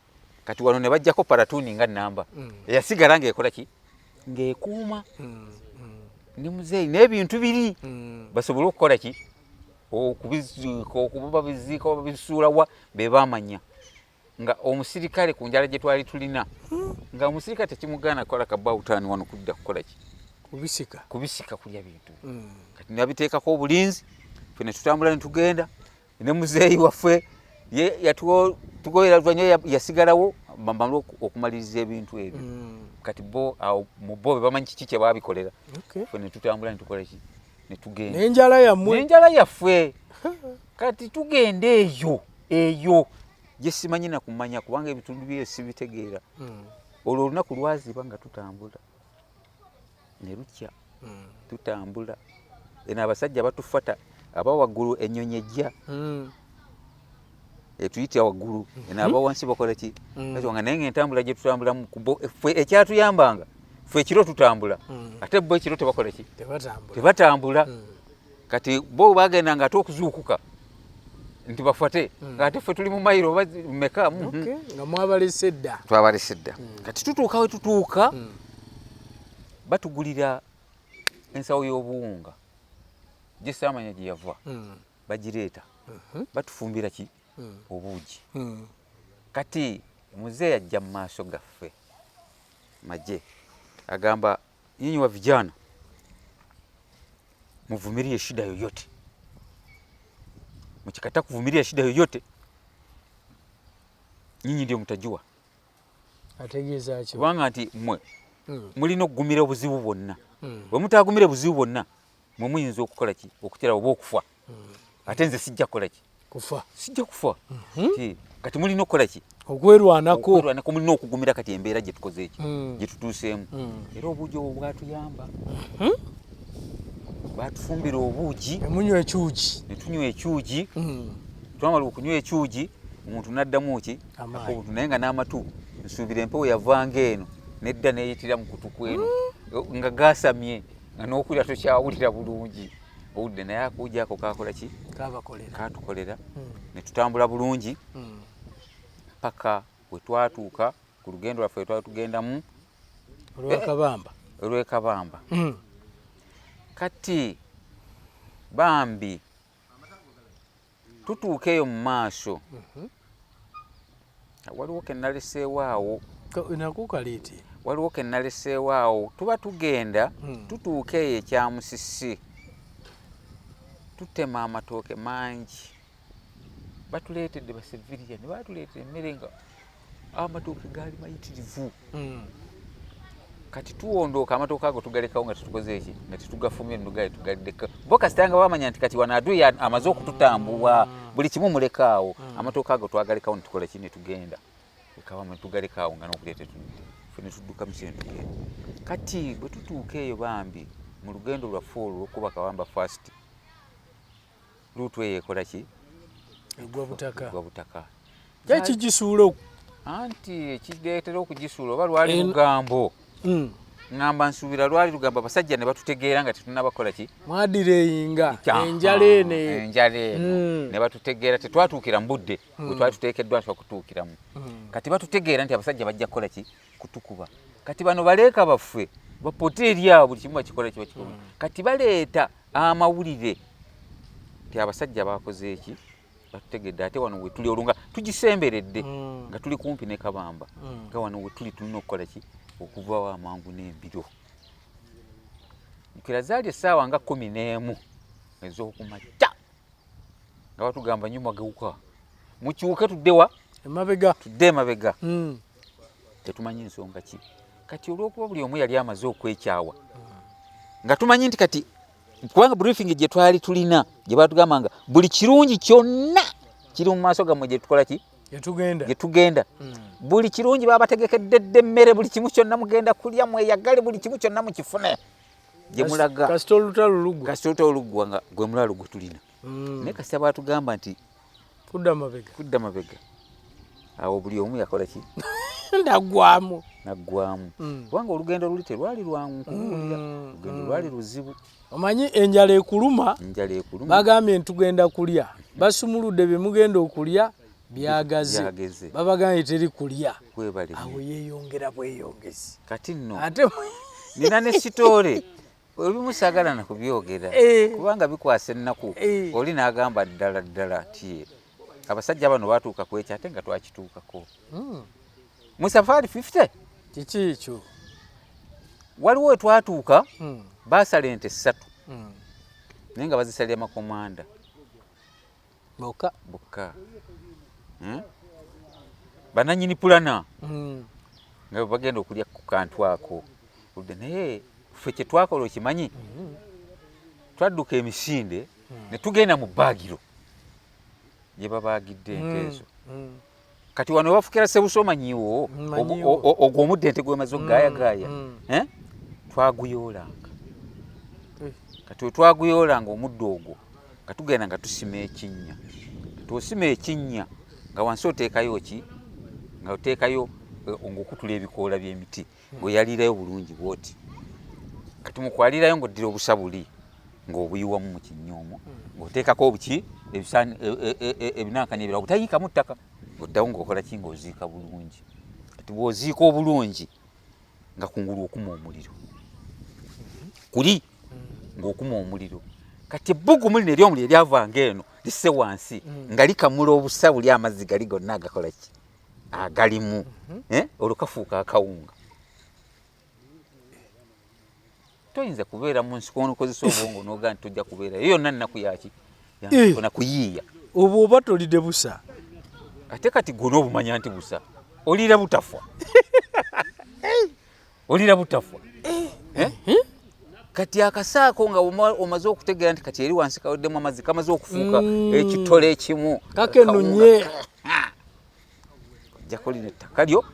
Kati wano ne bajjako platoon nga namba eyasigala ng'ekola ki? Ng'ekuuma ne muzeeyi n'ebintu biri basobole okukola ki? Okubiziika, okuba babiziika oba babisuulawa, be bamanya. Nga omusirikale ku njala gye twali tulina, nga omusirikale tekimugaana kukola kabawutaani wano kudda kukola ki? Kubisika. Kubisika, kulya bintu. Kati nabiteekako obulinzi, ffe ne tutambula ne tugenda ne muzeeyi waffe. Ye yatugoyera luvanyuma, yasigalawo bamale okumaliriza ebintu ebyo. Kati bo awo mu bo be bamanyi kiki kye babikolera. Ffe ne tutambula ne tukola ki? Ne tugenda. N'enjala yammwe. N'enjala yaffe. Kati tugenda eyo eyo gye simanyi na kumanya, kubanga ebitundu byeyo sibitegeera. Olwo olunaku lwaziba nga tutambula ne lukya, tutambula eno, abasajja batufata aba waggulu, ennyonyi ejja etuyita waggulu eno, aba wansi bakola ki? Nga naye nga entambula gye tutambulamu ffe ekyatuyambanga, ffe ekiro tutambula, ate bo ekiro tebakola ki? Tebatambula. Tebatambula. Kati bo bagenda nga ate okuzuukuka nti bafate, ngaate ffe tuli mu mayiro oba meka. Okay, nga mwabalese dda. Twabalese dda. Kati tutuuka we tutuuka, batugulira ensawo y'obuwunga gye saamanya gye yava. Bagireeta, batufumbira ki? Obuugi. Kati muzeeyi ajja mu maaso gaffe maje, agamba, "Nyinyi wa vijana muvumilie shida yoyote, mkikataa kuvumilia shida yoyote nyinyi ndio mtajua." Ategeeza ki? Kubanga nti mmwe mulina okugumira obuzibu bwonna. Bwe mutagumira obuzibu bwonna, mwe muyinza okukola ki? Okutera oba okufa. Ate nze sijja kukola ki? Kufa. Sijja kufa. Kati mulina okukola ki? Okwerwanako. Okwerwanako. Mulina okugumira kati embeera gye tukoze eki, gye tutuuseemu. Era obuugi obwo bwatuyamba. Batufumbira obuugi. Emunywa ekyugi. Ne tunywa ekyugi. Twamala okunywa ekyugi, omuntu n'addamu ki? Amaanyi. Ak'obuntu, naye nga n'amatu nsuubira empewo yavanga eno nedda neeyitira mu kutu kweno nga gasamye, nga n'okulira tokyawulira bulungi. Owulidde, naye akuugi ako kakola ki? Kabakolera. Katukolera ne tutambula bulungi paka we twatuuka ku lugendo lwaffe lwe twali tugendamu. Olwakabamba. Olw'ekabamba. Kati bambi tutuuka eyo mu maaso, waliwo ke naleseewo awo. Nako kaleete. Waliwo ke naleseewo awo. Tuba tugenda, tutuuka eyo ekyamusisi, tutema amatooke mangi. Batuleetedde baseviriya ne batuleetera emmere nga amatooke gaali mayitirivu. Kati tuwondooka, amatooke ago tugalekawo nga tetukoze eki, nga tetugafumye, nugaye tugaliddeko. Bo kasita nga bamanya nti kati wano adui amaze okututambuwa, buli kimu mulekaawo. Amatooke ago twagalekawo ne tukola ki, ne tugenda ekawamu ne tugalekaawo nga n'okulya tetulidde. Ffe ne tudduka misiri ne tugenda. Kati bwe tutuuka eyo bambi mu lugendo lwaffe olwo olw'okuba Kabamba first route eyo ekola ki? Egwa butaka. Egwa butaka. Ekigisuula. Anti ekireetera okugisuula oba lwali lugambo. Ŋŋamba nsuubira lwali lugambo, abasajja ne batutegeera nga tetunnabakola ki? Mwadireyinga enjala eno. Enjala eno ne batutegeera, tetwatuukira mu budde bwe twali tuteekeddwa nti okutuukiramu. Kati batutegeera nti abasajja bajja kukola ki? Kutukuba. Kati bano baleeka baffe bapote eri awo, buli kimu bakikola ki, bakikola. Kati baleeta amawulire nti abasajja bakoze eki, batutegedde, ate wano wetuli olwo nga tugisemberedde, nga tuli kumpi ne Kabamba, nga wano wetuli tulina okukola ki? Okuvawo amangu n'embiro. Jjukira zaali essaawa nga 11 ez'okumakya, nga batugamba nyuma geuka, mukyuke tuddewa? Emabega. Tudde emabega. Tetumanyi nsonga ki. Kati olw'okuba buli omu yali amaze okwekyawa, nga tumanyi nti kati kubanga briefing gye twali tulina gye batugamba nga buli kirungi kyonna kiri mu maaso gammwe gye tukola ki? Gye tugenda. Gye tugenda. Buli kirungi babategekedde dda emmere, buli kimu kyonna mugenda kulya mweyagale, buli kimu kyonna mukifune gye mulaga. Kasita olutalo lugwa. Kasita olutalo luggwa nga gwe mulalo gwe tulina. Naye kasita batugamba nti kudda mabega. Kudda mabega, awo buli omu yakola ki? Naggwamu. Naggwamu. Kubanga olugendo luli terwali lwangu nkubuulira. Olugendo lwali luzibu. Omanyi enjala ekuluma. Enjala ekuluma. Bagambye nti tugenda kulya, basumuludde bye mugenda okulya byagaze. Byageze. Babagambye teri kulya. Kwebale. Awo yeeyongera bweyongezi. Kati nno ate nina ne story ebimu saagala na kubyogera kubanga bikwasa ennaku. Oli n'agamba ddala ddala nti abasajja bano batuuka ku ekyo ate nga twakituukako mu Safari 50. Kiki ekyo? Waliwo we twatuuka, baasala ente 3, naye nga bazisalira makomanda bokka. Bokka. Bananyini pulana nga bagenda okulya ku kantu ako. Naye ffe kye twakola okimanyi, twadduka emisinde ne tugenda mu bbaagiro gye babaagidde ente ezo. Kati wano bafukira sebusa, omanyiwo ogwo omudde ente gwemaze okugaayagaaya, twaguyoolanga. Kati we twaguyoolanga omuddo ogwo, nga tugenda nga tusima ekinnya. Kati osima ekinnya nga wansi oteekayo ki? Nga oteekayo ng'okutula ebikoola by'emiti, ng'oyaliirayo bulungi bw'oti. Kati mukwalirayo ng'oddira obusa buli ng'obuyiwamu mu kinnya omwo, ng'oteekako obuki ebinankani ebirala obutayiikamu ttaka, ng'oddawo ng'okola ki? Ng'oziika bulungi. Kati bw'oziika obulungi nga kungulu okuma omuliro kuli, ng'okuma omuliro. Kati ebbugumu lino ery'omuliro eryavanga eno lisse wansi nga likamula obusa buli, amazzi gali gonna agakola ki? Agalimu, olwo kafuuka akawunga. Toyinza kubeera mu nsiko onokozesa obwongo n'ogaa nti tojja kubeera eyo yonna nnaku yaki na kuyiiya. Obwo oba tolidde busa. Ate kati gwe n'obumanya nti busa oliira butafwa, oliira butafwa. Kati akasaako nga omaze okutegeera nti kati eri wansi kaweddemu amazzi, kamaze okufuuka ekitole ekimu. Kakenunye. Ojjako lino ettaka lyo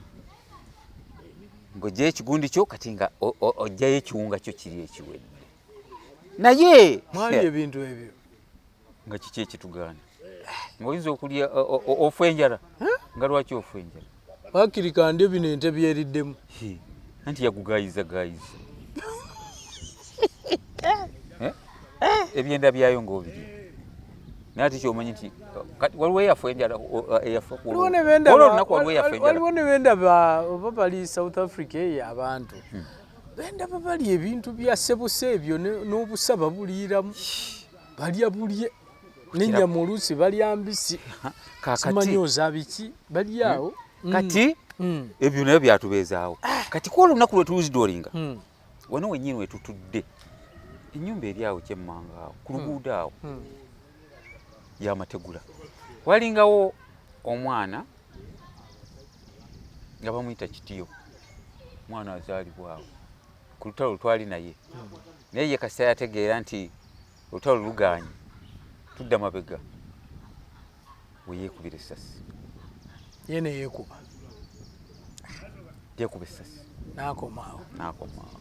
ng'ojjayo ekigundi kyo, kati nga ojjayo ekiwunga kyo kiri ekiwedde. Naye Mwali ebintu ebyo. Nga kiki ekitugaana? Ng'oyinza okulya ofa enjala. Nga lwaki ofa enjala? Waakiri kandye bino ente byeriddemu. Anti yagugayiza gayiza. Eh? Ebyenda byayo ng'obirya. Naye ate kyomanyi nti waliwo eyafa enjala eyafa ku olunaku waliwo eyafa enjala. Waliwo ne bendaba oba bali South Africa eyo abantu. Bendaba balya ebintu bya sebusa ebyo n'obusa babuliiramu. Balya bulye. N'ennyama oluusi balya mbisi. Simanyi oza biki bali awo. Kati ebyo nabyo byatubeezaawo. Kati ku olunaku lwe tuzidolinga wano wennyini we tutudde ennyumba eri awo kyemmanga awo ku luguudo awo y'amategula. Walingawo omwana nga bamuyita Kitiyo, omwana azaalibwa awo ku lutalo twali naye, naye ye kasita yategeera nti olutalo lugaanye tudda mabega, we yeekubira essasi. Ye ne yeekuba. Yeekuba essasi. N'akomaawo. N'akomaawo.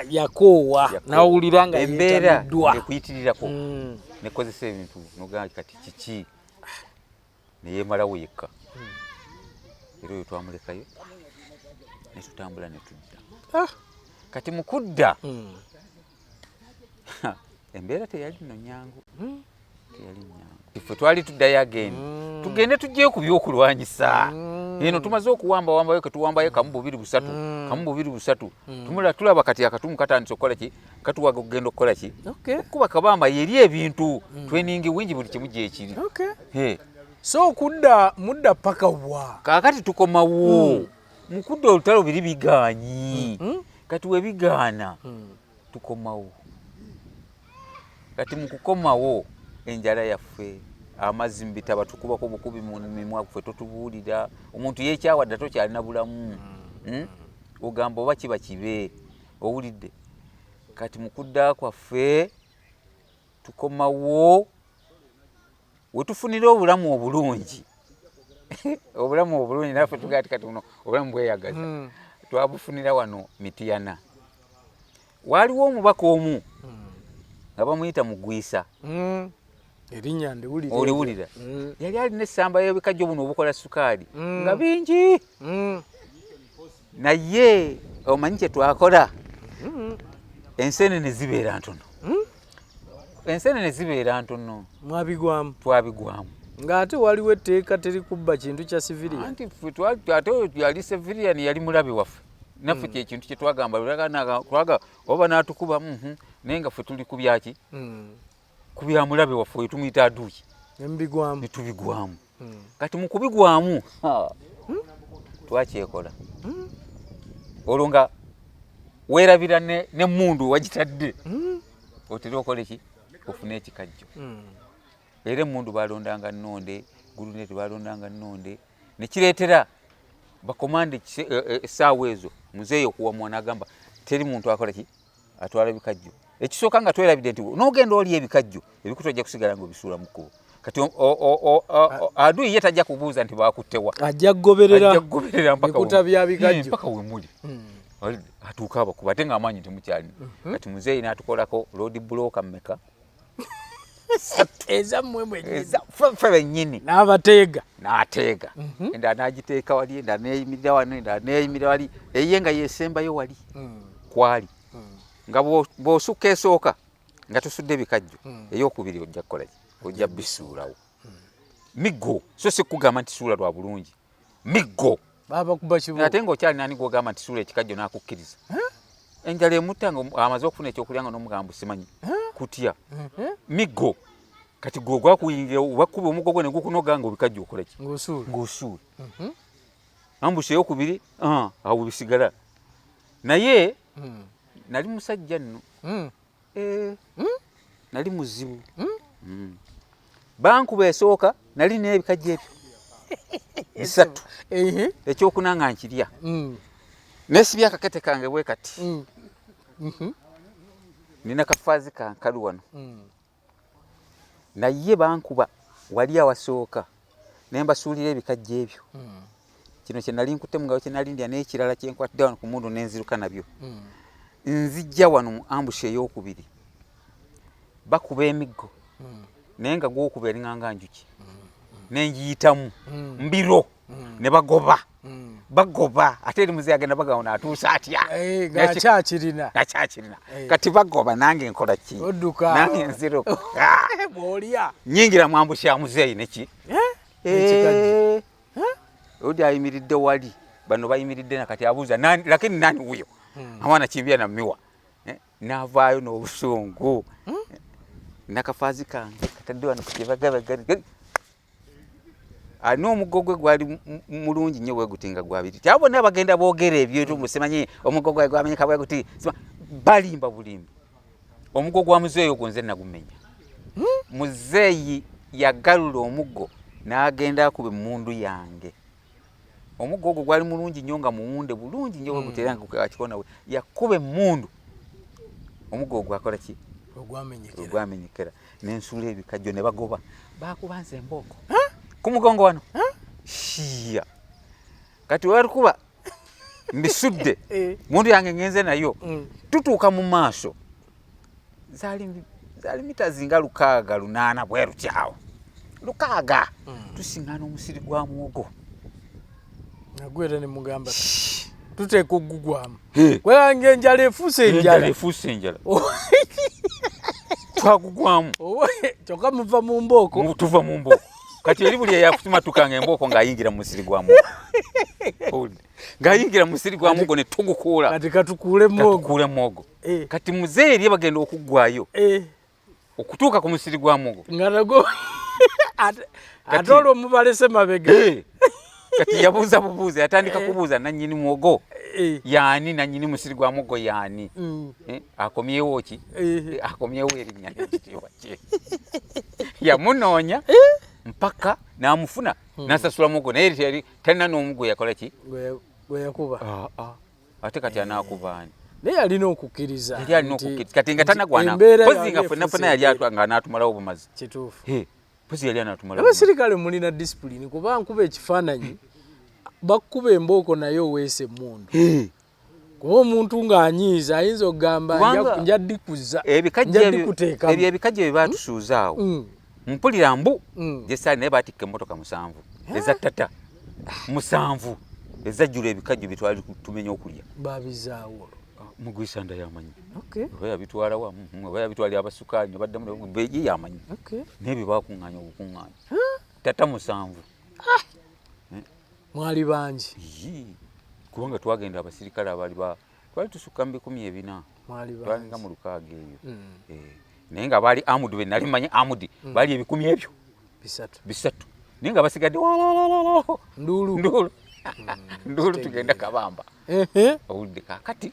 Yakoowa n'awulira nga embeera ekuyitirirako nekozesa ebintu n'ogamba kati kiki, ne yeemalawo yekka. Era oyo twamulekayo ne tutambula ne tudda. Kati mu kudda embeera teyali nno nnyangu. Teyali nnyangu. Ffe twali tuddayo again. Tugende tuggyeyo ku byokulwanyisa. Eno tumaze okuwamba wambayo ke tuwambayo kamu bubiri busatu, kamu bubiri busatu. Tumula tulaba kati akatumu katandise okukola ki? Katuwaga okugenda okukola ki? Okuba kabamba yeri ebintu. Training wingi buli kimu gyekiri. So okudda mudda paka wa? Kaakati tukomawo. Mu kudda olutalo biri bigaanyi. Kati we bigaana tukomawo. Kati mu kukomawo enjala yaffe, amazzi mu bitaba tukubako bukubi mu mimwa ffe totubuulira. Omuntu yeekyawa dda tokyalina bulamu. Ogamba oba kiba kibe, owulidde. Kati mu kudda kwaffe tukomawo we tufunira obulamu obulungi. Obulamu obulungi naffe tugamba nti kati buno obulamu bweyagaza. Twabufunira wano Mityana. Waaliwo omubaka omu nga bamuyita Mugwisa. Erinnya ndiwulira. Oliwulira. Yali alina essamba y'ebikajjo buno obukola sukaali nga bingi. Naye omanyi kye twakola? Ensenene zibeera ntono. Ensenene zibeera ntono. Mwabigwamu. Twabigwamu. Ng'ate waliwo etteeka teri kubba kintu kya civilian. Anti ffe ate oyo yali civilian, yali mulabe waffe. Naffe kye kintu kye twagamba, twaga oba n'atukuba, naye nga ffe tuli ku byaki? Ku bya mulabe waffe oyo tumuyita aduuyi. Ne mubigwamu. Ne tubigwamu. Kati mu kubigwamu, twakyekola. Olwo nga weerabira n'emmundu wagitadde. Otera okole ki? Ofune ekikajjo. Era emmundu balondanga nnonde, guluneti balondanga nnonde. Ne kireetera bakomande essaawa ezo muzeeyi okuwamwa n'agamba teri muntu akola ki? Atwala bikajjo. Ekisooka nga twerabidde nti n'ogenda olya ebikajjo, ebikuta ojja kusigala ng'obisuula mu kkubo. Kati aduyi ye tajja kubuuza nti baakuttewa. Ajja kugoberera. Ajja kugoberera mpaka Ebikuta bya bikajjo. Mpaka we muli. Atuuka abakuba ate ng'amaanyi temukyalina. Kati muzeeyi n'atukolako road block mmeka? Ezammwe mwennyini. Ffe bennyini. N'abateega. N'ateega. Endala n'agiteeka wali, endala n'eyimirira wano, endala n'eyimirira wali. Eyiye nga yeesembayo wali. Kwali. Nga bw'osukka esooka nga tusudde ebikajjo, ey'okubiri ojja kukola ki? Ojja bisuulawo. Miggo, so si kugamba nti suula lwa bulungi. Miggo. Babakuba kibuga. Ate ng'okyalina ani gw'ogamba nti suula ekikajjo n'akukkiriza. Enjala emutta nga amaze okufuna ekyokulya nga n'omugamba simanyi kutya. Miggo. Kati gwe ogwakuyingira bakuba omuggo gwo ne gukunoga ng'obikajjo okola ki? Ng'osuula. Ng'osuula. Ambusi ey'okubiri, awo bisigala. Naye nali musajja nno. Nali muzibu. Bankuba esooka nali n'ebikajjo ebyo bisatu. Ekyokuna nga nkirya. Neesibye akakete kange bwe kati. Nina kafaazi kankalu wano. Naye bankuba wali awasooka ne mbasuulira ebikajjo ebyo. Kino kye nali nkutte mu ngalo kye nali ndya n'ekirala kye nkwatidde wano ku mmundu ne nziruka nabyo. Nzijja wano mu ambush eyokubiri, bakuba emiggo, naye nga gwokuba eringanga njuki, nenjiyitamu mbiro ne bagoba, bagoba, ate eri muzeeyi agenda bagamba ono atuuse atya? Eh, ng'akyakirina. Ngakyakirina. Eh. Kati bagoba, nange nkola ki? Odduka. Nange nziruka. Bw'olya. Nyingira mu ambush ya muzeeyi neki. Ekikajjo. Eh. Odi ayimiridde wali, bano bayimiridde, nakati abuuza nani, lakini nani huyo awana kimbia na miwa. Eh, navaayo n'obusungu, nakafaazi kange katadde wano ku kibagabaga. Alina omuggo gwe gwali mulungi nnyo bwe guti, nga gwabiri. Ti abo bonna bagenda boogera ebyo, musimanyi omuggo gwe gwamenyeka bwe guti, balimba bulimbi. Omuggo gwa muzeeyi ogwo nze nagumenya. Muzeeyi yagalula omuggo n'agenda akuba emmundu yange. Omuggo ogwo gwali mulungi nnyo, nga muwunde bulungi nnyo bwe guti, era nga akikona we yakuba emmundu, omuggo ogwo gwakola ki? Ogwamenyekera. Ogwamenyekera, nensuula ebikajjo ne bagoba, bakuba nze embooko ku mugongo wano shiya. Kati walikuba mbisudde, mundu yange ngenze nayo. Tutuuka mu maaso, zaali mita zinga 600, 800 bwe rutyawo, 600, tusiŋŋaana omusiri gwa muwogo. Nagwe era ne mugamba tuteeka ogugwamu. He. Kubanga enjala efuuse enjala. Enjala. Efuuse enjala, twagugwamu. Kyokka muva mu mbooko. Tuva mu mbooko. Kati eri buli eyakusimatukanga embooko ng'ayingira mu musiri gwa muwogo. Owulidde? Ng'ayingira mu musiri gwa muwogo ne tugukuula. Kati katukuule muwogo. Katukuule muwogo. Eh. Kati muzeeyi eri bagenda okuggwayo Eh, okutuuka ku musiri gwa muwogo. Nga nagwo ate olwo mubalese mabega. Eh. Kati yabuuza bubuuza, yatandika kubuuza nannyini muwogo yaani, nannyini musiri gwa muwogo yaani. Eh, akomyewo ki? Eh. Eh, akomyewo erinnya n'ekitiibwa kye. Yamunoonya mpaka n'amufuna, n'asasula muwogo, naye teyali talina n'omugo yakola ki? Gwe yakuba. Ah, ah. Ate kati anaakuba ani? Naye alina okukkiriza Yali alina okukkiriza kati nga nti tanagwana embeera pozi yali nga ffenna efuuse ffenna yali embeera. nga anaatumalawo bumazi. Kituufu. He, pozi yali anaatumalawo bumazi. Abasirikale mulina disipulini, kuba nkuba ekifaananyi bakuba embooko naye oweesa emmundu, kuba omuntu ng'anyiiza ayinza okugamba Kubanga nja ddikuza, ebikajjo nja ebyo, ddikuteekamu. Ebyo ebikajjo bye baatusuuza awo, mpulira mbu gyesaali naye baatikka emmotoka 7 eza tata, 7 ezajjula ebikajjo bye twali tumenya okulya. Babizaawo olwo? Mugwisanda yamanyi. Okay. Oba yabitwala wa, oba yabitwalira abasukaali ne baddamu, ye yamanyi. N'ebyo bakuŋŋaanya obukuŋŋaanya tata 7. Mwali bangi. Yii. Kubanga twagenda abasirikale abaali twali tusukka mu 400. Mwali Twalinga bangi. mu 600 eyo. Eh, naye nga baali armed, be nali manyi armed baali ebikumi ebyo 300. 300, naye nga basigadde walololo. Nduulu. Nduulu, nduulu, tugenda kabamba. Owulidde? Kaakati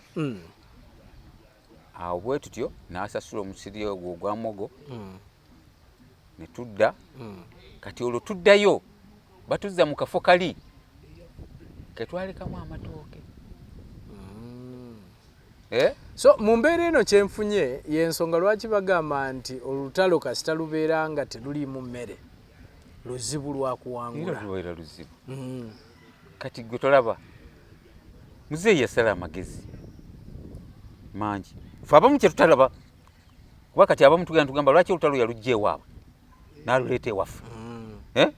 awo bwe tutyo n'asasula omusiri ogwo ogwa muwogo ne tudda. Kati olwo tuddayo, batuzza mu kafo kali ketwalekamu amatooke. Eh? So mu mbeera eno kyenfunye yensonga lwaki bagamba nti olutalo kasita lubeera nga teruliimu mmere, luzibu Era lwakuwangula. Lubeera luzibu. Kati gwe tolaba muzeeyi yasala amagezi mangi, fe abamu kyetutalaba, kuba kati abamu tugenda tugamba lwaki olutalo yalujja ewaabwe n'aluleeta ewaffe. Eh?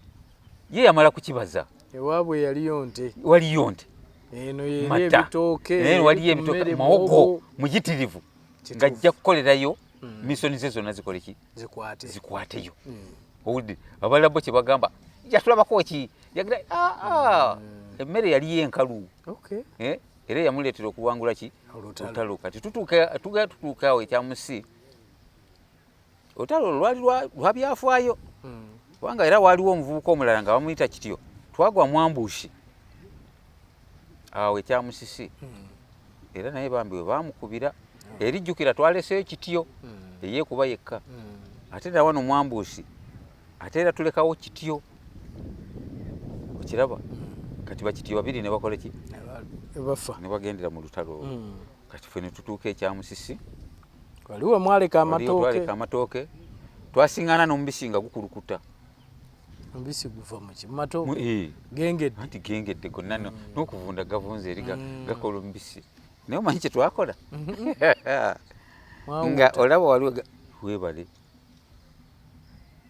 Ye yamala kukibaza. Ewaabwe yaliyo nte. Waliyo nte. Eno yeri Mata. ebitooke. Naye waliyo ebitooke, emmere, muwogo muyitirivu, Kituufu. ng'ajja kukolerayo mission ze zonna zikole ki? Zikwate. Zikwateyo. Owulidde? Abalala bo kyebagamba yatulabako ki? Yagira aa emmere yaliyo enkalu. Eh, era yamuleetera okuwangula ki? Olutalo. Olutalo. Kati tutuuka, tugenda tutuuka awo ekyamusi, olutalo olwo lwali lwa byafaayo, kubanga era waaliwo omuvubuka omulala nga bamuyita kityo, twagwa mu ambush awo ekyamusisi, era naye bambi we baamukubira erijjukira twaleseyo kityo eyeekuba yekka. Ate era wano mu ambush ate era tulekawo kityo, okiraba? Kati bakityo babiri ne bakola ki? Bafa. Ne bagendera mu lutalo olwo. Kati ffe ne tutuuka ekyamusisi. Waliwo mwaleka Waliwo amatooke. twaleka amatooke, twasiŋŋaana n'omubisi nga gukulukuta. Omubisi guva muki? Mu matooke? Eh. Gengedde. Anti gengedde gonna, n'okuvunda gavunze eri gakola omubisi. Naye omanyi kye twakola nga olaba waliwo webale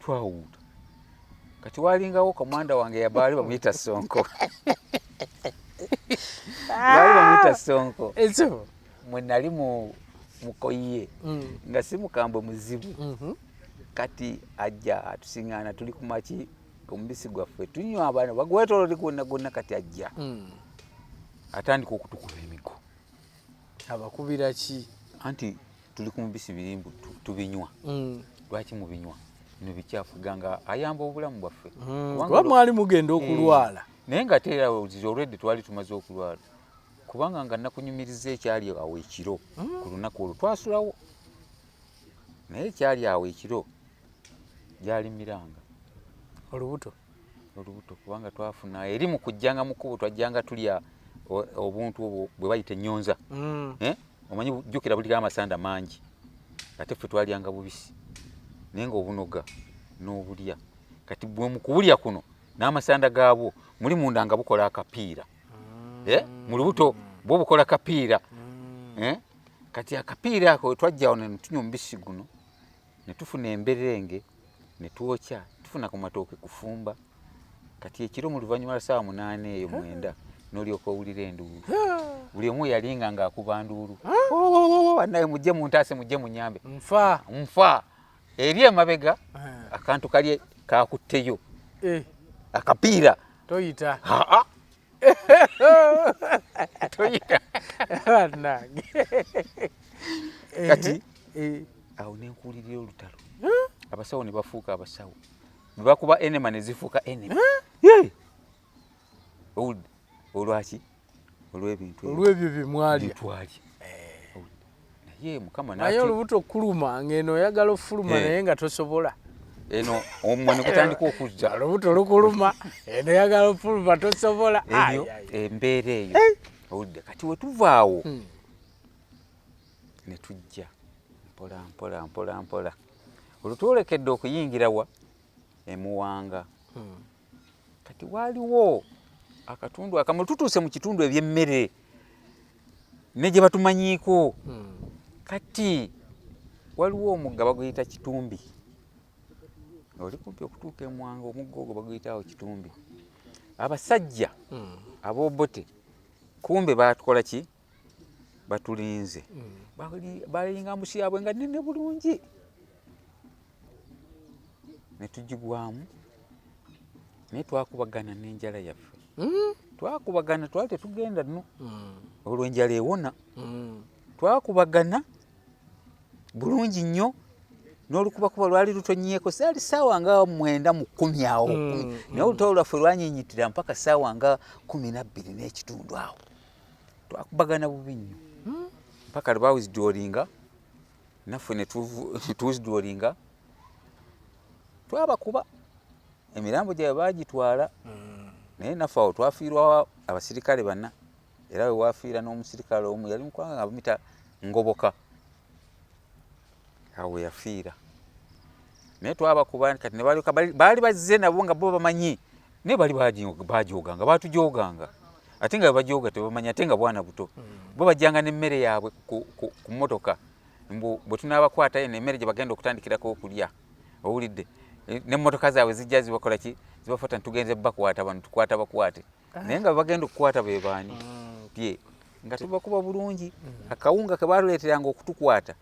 twawuuta. Kati walingawo kamanda wange yabaali bamuyita Sonko, baali bamuyita Sonko. Mwe nali mukoye nga si mukambwe muzibu. Kati ajja atusiŋŋaana, tuli ku maki, omubisi gwaffe tunywa, abaana bagwetolole gwonna gwonna. Kati ajja atandika okutukuba emigo. Abakubira ki? Anti tuli ku mubisi birimbu tubinywa. Lwaki mubinywa? Bino bikyafu ganga ayamba obulamu bwaffe. Kuba mwali mugenda okulwala. Naye nga ate era already twali tumaze okulwala, kubanga nga nakunyumiriza ekyali awo ekiro ku lunaku olwo twasulawo, naye ekyali awo ekiro gyali miranga. Olubuto. Olubuto, kubanga twafuna eri mu kujjanga mu kkubo, twajjanga tulya obuntu obwo bwe bayita ennyonza. Eh? Omanyi jjukira buliko amasanda mangi, ate ffe twalyanga bubisi, naye nga obunoga n'obulya. Kati bwe mu kubulya kuno n'amasanda gaabwo muli munda nga bukola akapiira. Eh? Mu lubuto bwo bukola kapiira. Eh? Kati akapiira ako twajjawo ne tunywa omubisi guno ne tufuna emberenge ne twokya, tufuna ku matooke kufumba. Kati ekiro mu luvannyuma lwa ssaawa 8 eyo 9 n'olyoka owulira enduulu, buli omu yalinga ng'akuba nduulu, "Bannaye mujje muntaase, mujje munyambe." Nfa. Nfa. Eri emabega akantu kali kakutteyo akapiira. Toyita. Aa, toyita. Bannange. Kati awo nenkuwulirira olutalo, abasawo ne bafuuka abasawo, ne bakuba enema ne zifuuka enema. Ye! Owulidde? Olwaki? Olw'ebintu ebyo. Olw'ebyo bye mwalya. Bye twalya. Owulidde? Naye Mukama naye olubuto okuluma ng'eno oyagala ofuluma naye nga tosobola. Eno omumwa ne gutandika okuzza. Olubuto lukuluma, eno oyagala ofuluma, tosobola. Ebyo Ai, ai. embeera eyo. Owulidde? Kati we tuvaawo ne tujja mpola mpola mpola mpola, olwo twolekedde okuyingira wa emuwanga. Kati waaliwo akatundu akamu, tutuuse mu kitundu ebyemmere ne gye batumanyiiko. Kati waliwo omugga baguyita Kitumbi, oli kumpi okutuuka emwanga, omugga ogwo baguyita awo Kitumbi. Abasajja ab'Obote kumbe batukola ki, batulinze. Balinga mbusi yaabwe nga nnene bulungi, ne tugigwamu, naye twakubagana n'enjala yaffe. Twakubagana, twali tetugenda nno, olwo enjala ewona. Twakubagana bulungi nnyo n'olukubakuba lwali lutonyeeko, saali ssaawa nga 9 mu 10 awo. Naye olutalo lwaffe lwanyinyitira mpaka ssaawa nga 12 n'ekitundu awo. Twakubagana bubi nnyo mpaka lwe bawithdrawinga, naffe ne tuwithdrawinga. Twabakuba, emirambo gyabwe baagitwala, naye naffe awo twafiirwa abasirikale bana, era we wafiira n'omusirikale omu yali mukwanga nga bamuyita Ngoboka, awo we yafiira. Naye twabakuba, kati ne balyoka baali bazze nabo nga bo bamanyi, naye bali bajooganga, baatujooganga, ate nga bajooga tebamanyi, ate nga bwana buto. Bo bajjanga n'emmere yaabwe ku mmotoka, mbu bwe tunaabakwata eno emmere gye bagenda okutandikirako okulya. Owulidde? N'emmotoka zaabwe zijja zibakola ki, zibafata, ntugenze bakwata bano, tukwata bakwate, naye nga bagenda okukwata be baani? Ye nga tubakuba bulungi. Akawunga ke batuleeteranga okutukwata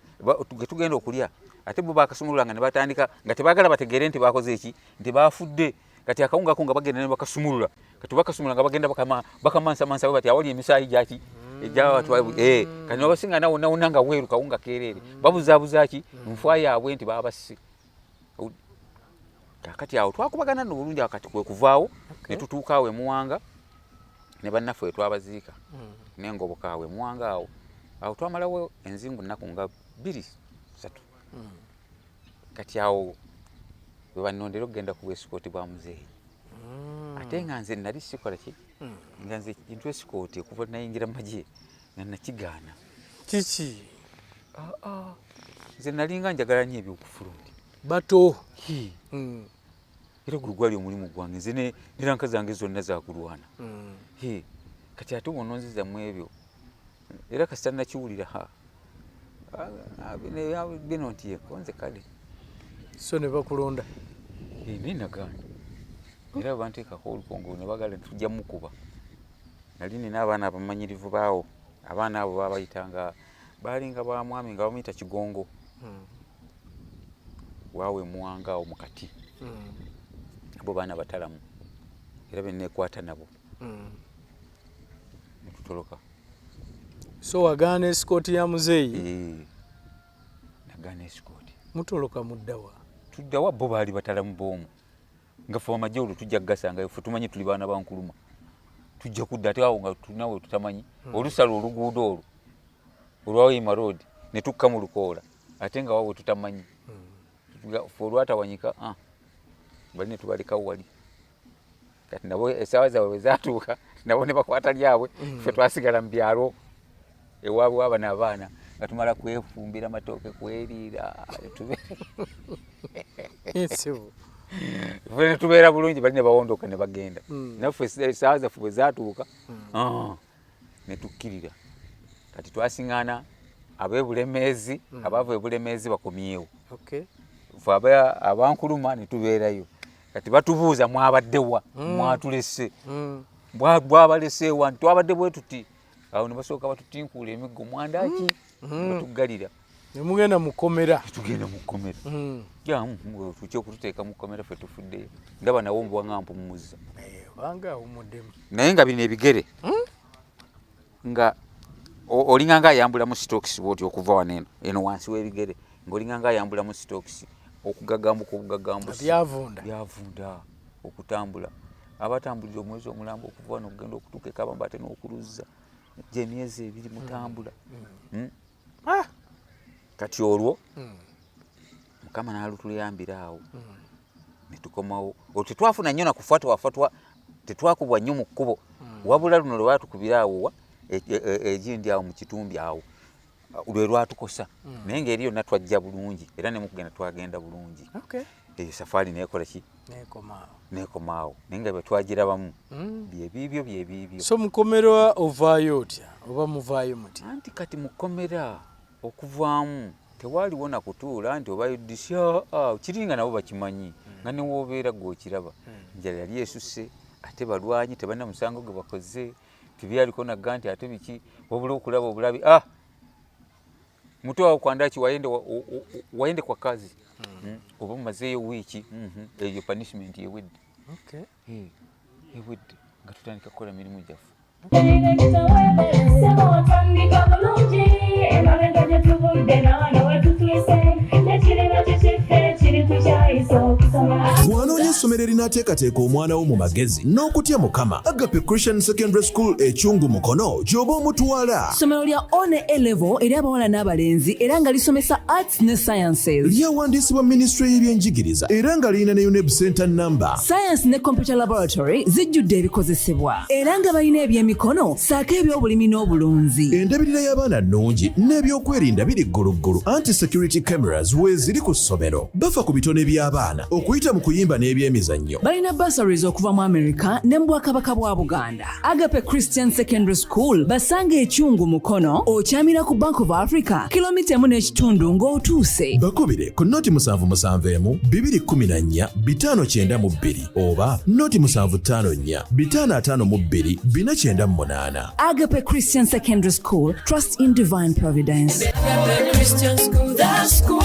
ge tugenda okulya, ate bo bakasumululanga ne batandika nga tebaagala bategeere nti bakoze eki, nti bafudde. Kati akawunga ako nga bagenda ne bakasumulula, kati bakasumulula nga bagenda bakamansamansa bwe bati awali emisaayi gyaki egyabatwa. Kati nabasinga nawo nawona nga weeru kawunga keereere, babuzaabuza ki nfa yaabwe nti babasse. Kakati awo twakubagana nno bulungi awo. Kati kwe kuvaawo ne tutuuka awo emuwanga ne bannaffe we twabaziika n'engoboka awo emuwanga. Awo awo twamalawo enzingu nnaku nga 2 3. Kati awo we bannondera okugenda ku bwesikooti bwa muzeeyi, ate nga nze nali sikola ki, nga nze kintu esikooti okuva nayingira mu magye nga nakigaana. Kiki? Nze nalinga njagala nnyo ebyokufulundi. Bato. Era gwe gwali omulimu gwange, nze ne rank zange zonna zakulwana. Kati ate bw'ononziza mu ebyo Era kasita nakiwulira, ha, bino nti yekonze kale. So ne bakulonda? Naye nagaana, era banteekako olukongo ne bagala tujja mukuba. Nali nina abaana abamanyirivu baawo, abaana abo babayitanga, baalinga ba mwami nga bamuyita Kigongo, waawe Muwanga awo mukati. Abo baana batalamu era benekwata nabo netutoloka. So wagaana escort ya muzeeyi? Nagaana escort. Mutoloka muddawa? Tuddawa, bo baali batalamu boomu nga ffe amagye olwo tujja kugasangayo. Ffe tumanyi tuli baana ba Nkuluma, tujja kudda, ate awo nga nawe tutamanyi olusala oluguudo olwo olwa Hoima Road ne tukka mu lukoola, ate nga waabwe tutamanyi. Ffe olwatawanyika, bali ne tubalekawo wali. Kati nabo essaawa zaabwe bwe zaatuuka, nabo ne bakwata lyabwe. Ffe twasigala mu byalo ewaabwe wabano abaana, nga tumala kwefumbira matooke, kweriira. Ffe ne tubeera bulungi, bali ne bawondoka ne bagenda. Naffe essaawa zaffe bwe zaatuuka, ne tukkirira. Kati twasiŋŋaana ab'ebulemeezi, abaava ebulemeezi bakomyewo, fe abankuluma ne tubeerayo. Kati batubuuza, mwabaddewa? Mwatulese, bwabaleseewa nti twabadde bwe tuti. Awo ne basooka batutinkuula emiggo, mwandaki, batuggalira. Nemugenda mukomera? Tugenda mu kkomera. Tuki okututeeka mu kkomera, ffe tufuddeyo. Ndaba nawo mbwa nga mpumuzza. Obanga awumuddemu. Naye nga bino ebigere nga olinga nga ayambulamu sitokisi bwoti, okuva wano eno eno wansi w'ebigere ng'olinga nga ayambulamu sitokisi, okugagambuka obugagambusi. Byavunda? Byavunda. Okutambula, abatambulira omwezi omulamba okuva wano okugenda okutuuka ekabamba, ate n'okuluzza gyemyezi 2 mutambula. Kati olwo Mukama n'alutuliyambira awo ne tukomawo. Olwo tetwafuna nnyo nakufa, twafa tetwakubwa nnyo mu kkubo, wabula luno lwe batukubira awo wa egindi awo mu kitumbi awo lwe lwatukosa. Naye ng'eri yonna twajja bulungi, era ne mukugenda twagenda bulungi. Eyo safaari neekola ki? Nekomaawo. Neekomaawo, naye nga bwe twagirabamu, byebiibyo byebiibyo. So mukomera ovaayo otya, oba muvaayo mutya? Anti kati mukomera okuvaamu tewaaliwo nakutuula nti oba UDC, kiringa nabo bakimanyi nga newoobeera gwe okiraba njala yali esusse, ate balwanyi tebalina musango gwe bakoze, tebyaliko nagga nti ate biki, wabula okulaba obulabi, ah, muto awo kwandaki waende, waende kwa kazi. Oba mumazeeyo wiiki, eyo punishment ewedde. Ewedde nga tutandika kukola mirimu gyaffe. Otandika bulungi, emabega gye tuvudde nawano wetutuuse, nekirina kikiffe kiri kukyayisa okusoma. Bw'anoonya essomero erinaateekateeka omwana wo mu magezi n'okutya Mukama, Agape Christian Secondary School Ekyungu Mukono gy'oba omutwala. Ssomero lya O ne A level eri abawala n'abalenzi, era nga lisomesa arts ne sciences. Lyawandiisibwa minisitule y'ebyenjigiriza era nga lirina ne UNEB center number. Science ne computer laboratory zijjudde ebikozesebwa, era nga balina ebyemikono ssaako ebyobulimi n'obulunzi. Endabirira y'abaana nnungi n'ebyokwerinda biri gguluggulu, anti security cameras weeziri ku ssomero. Bafa ku bitone by'abaana okuyita mu kuyimba n'ebyemizannyo. Balina bursaries okuva mu America ne mu Bwakabaka bwa Buganda. Agape Christian Secondary School basanga Ekyungu Mukono, okyamira ku Bank of Africa, kilomita 1.5 ng'otuuse. Bakubire ku 077 214 592 oba 0754 552 498. Agape Christian Secondary School, trust in divine providence. Christian School, the school.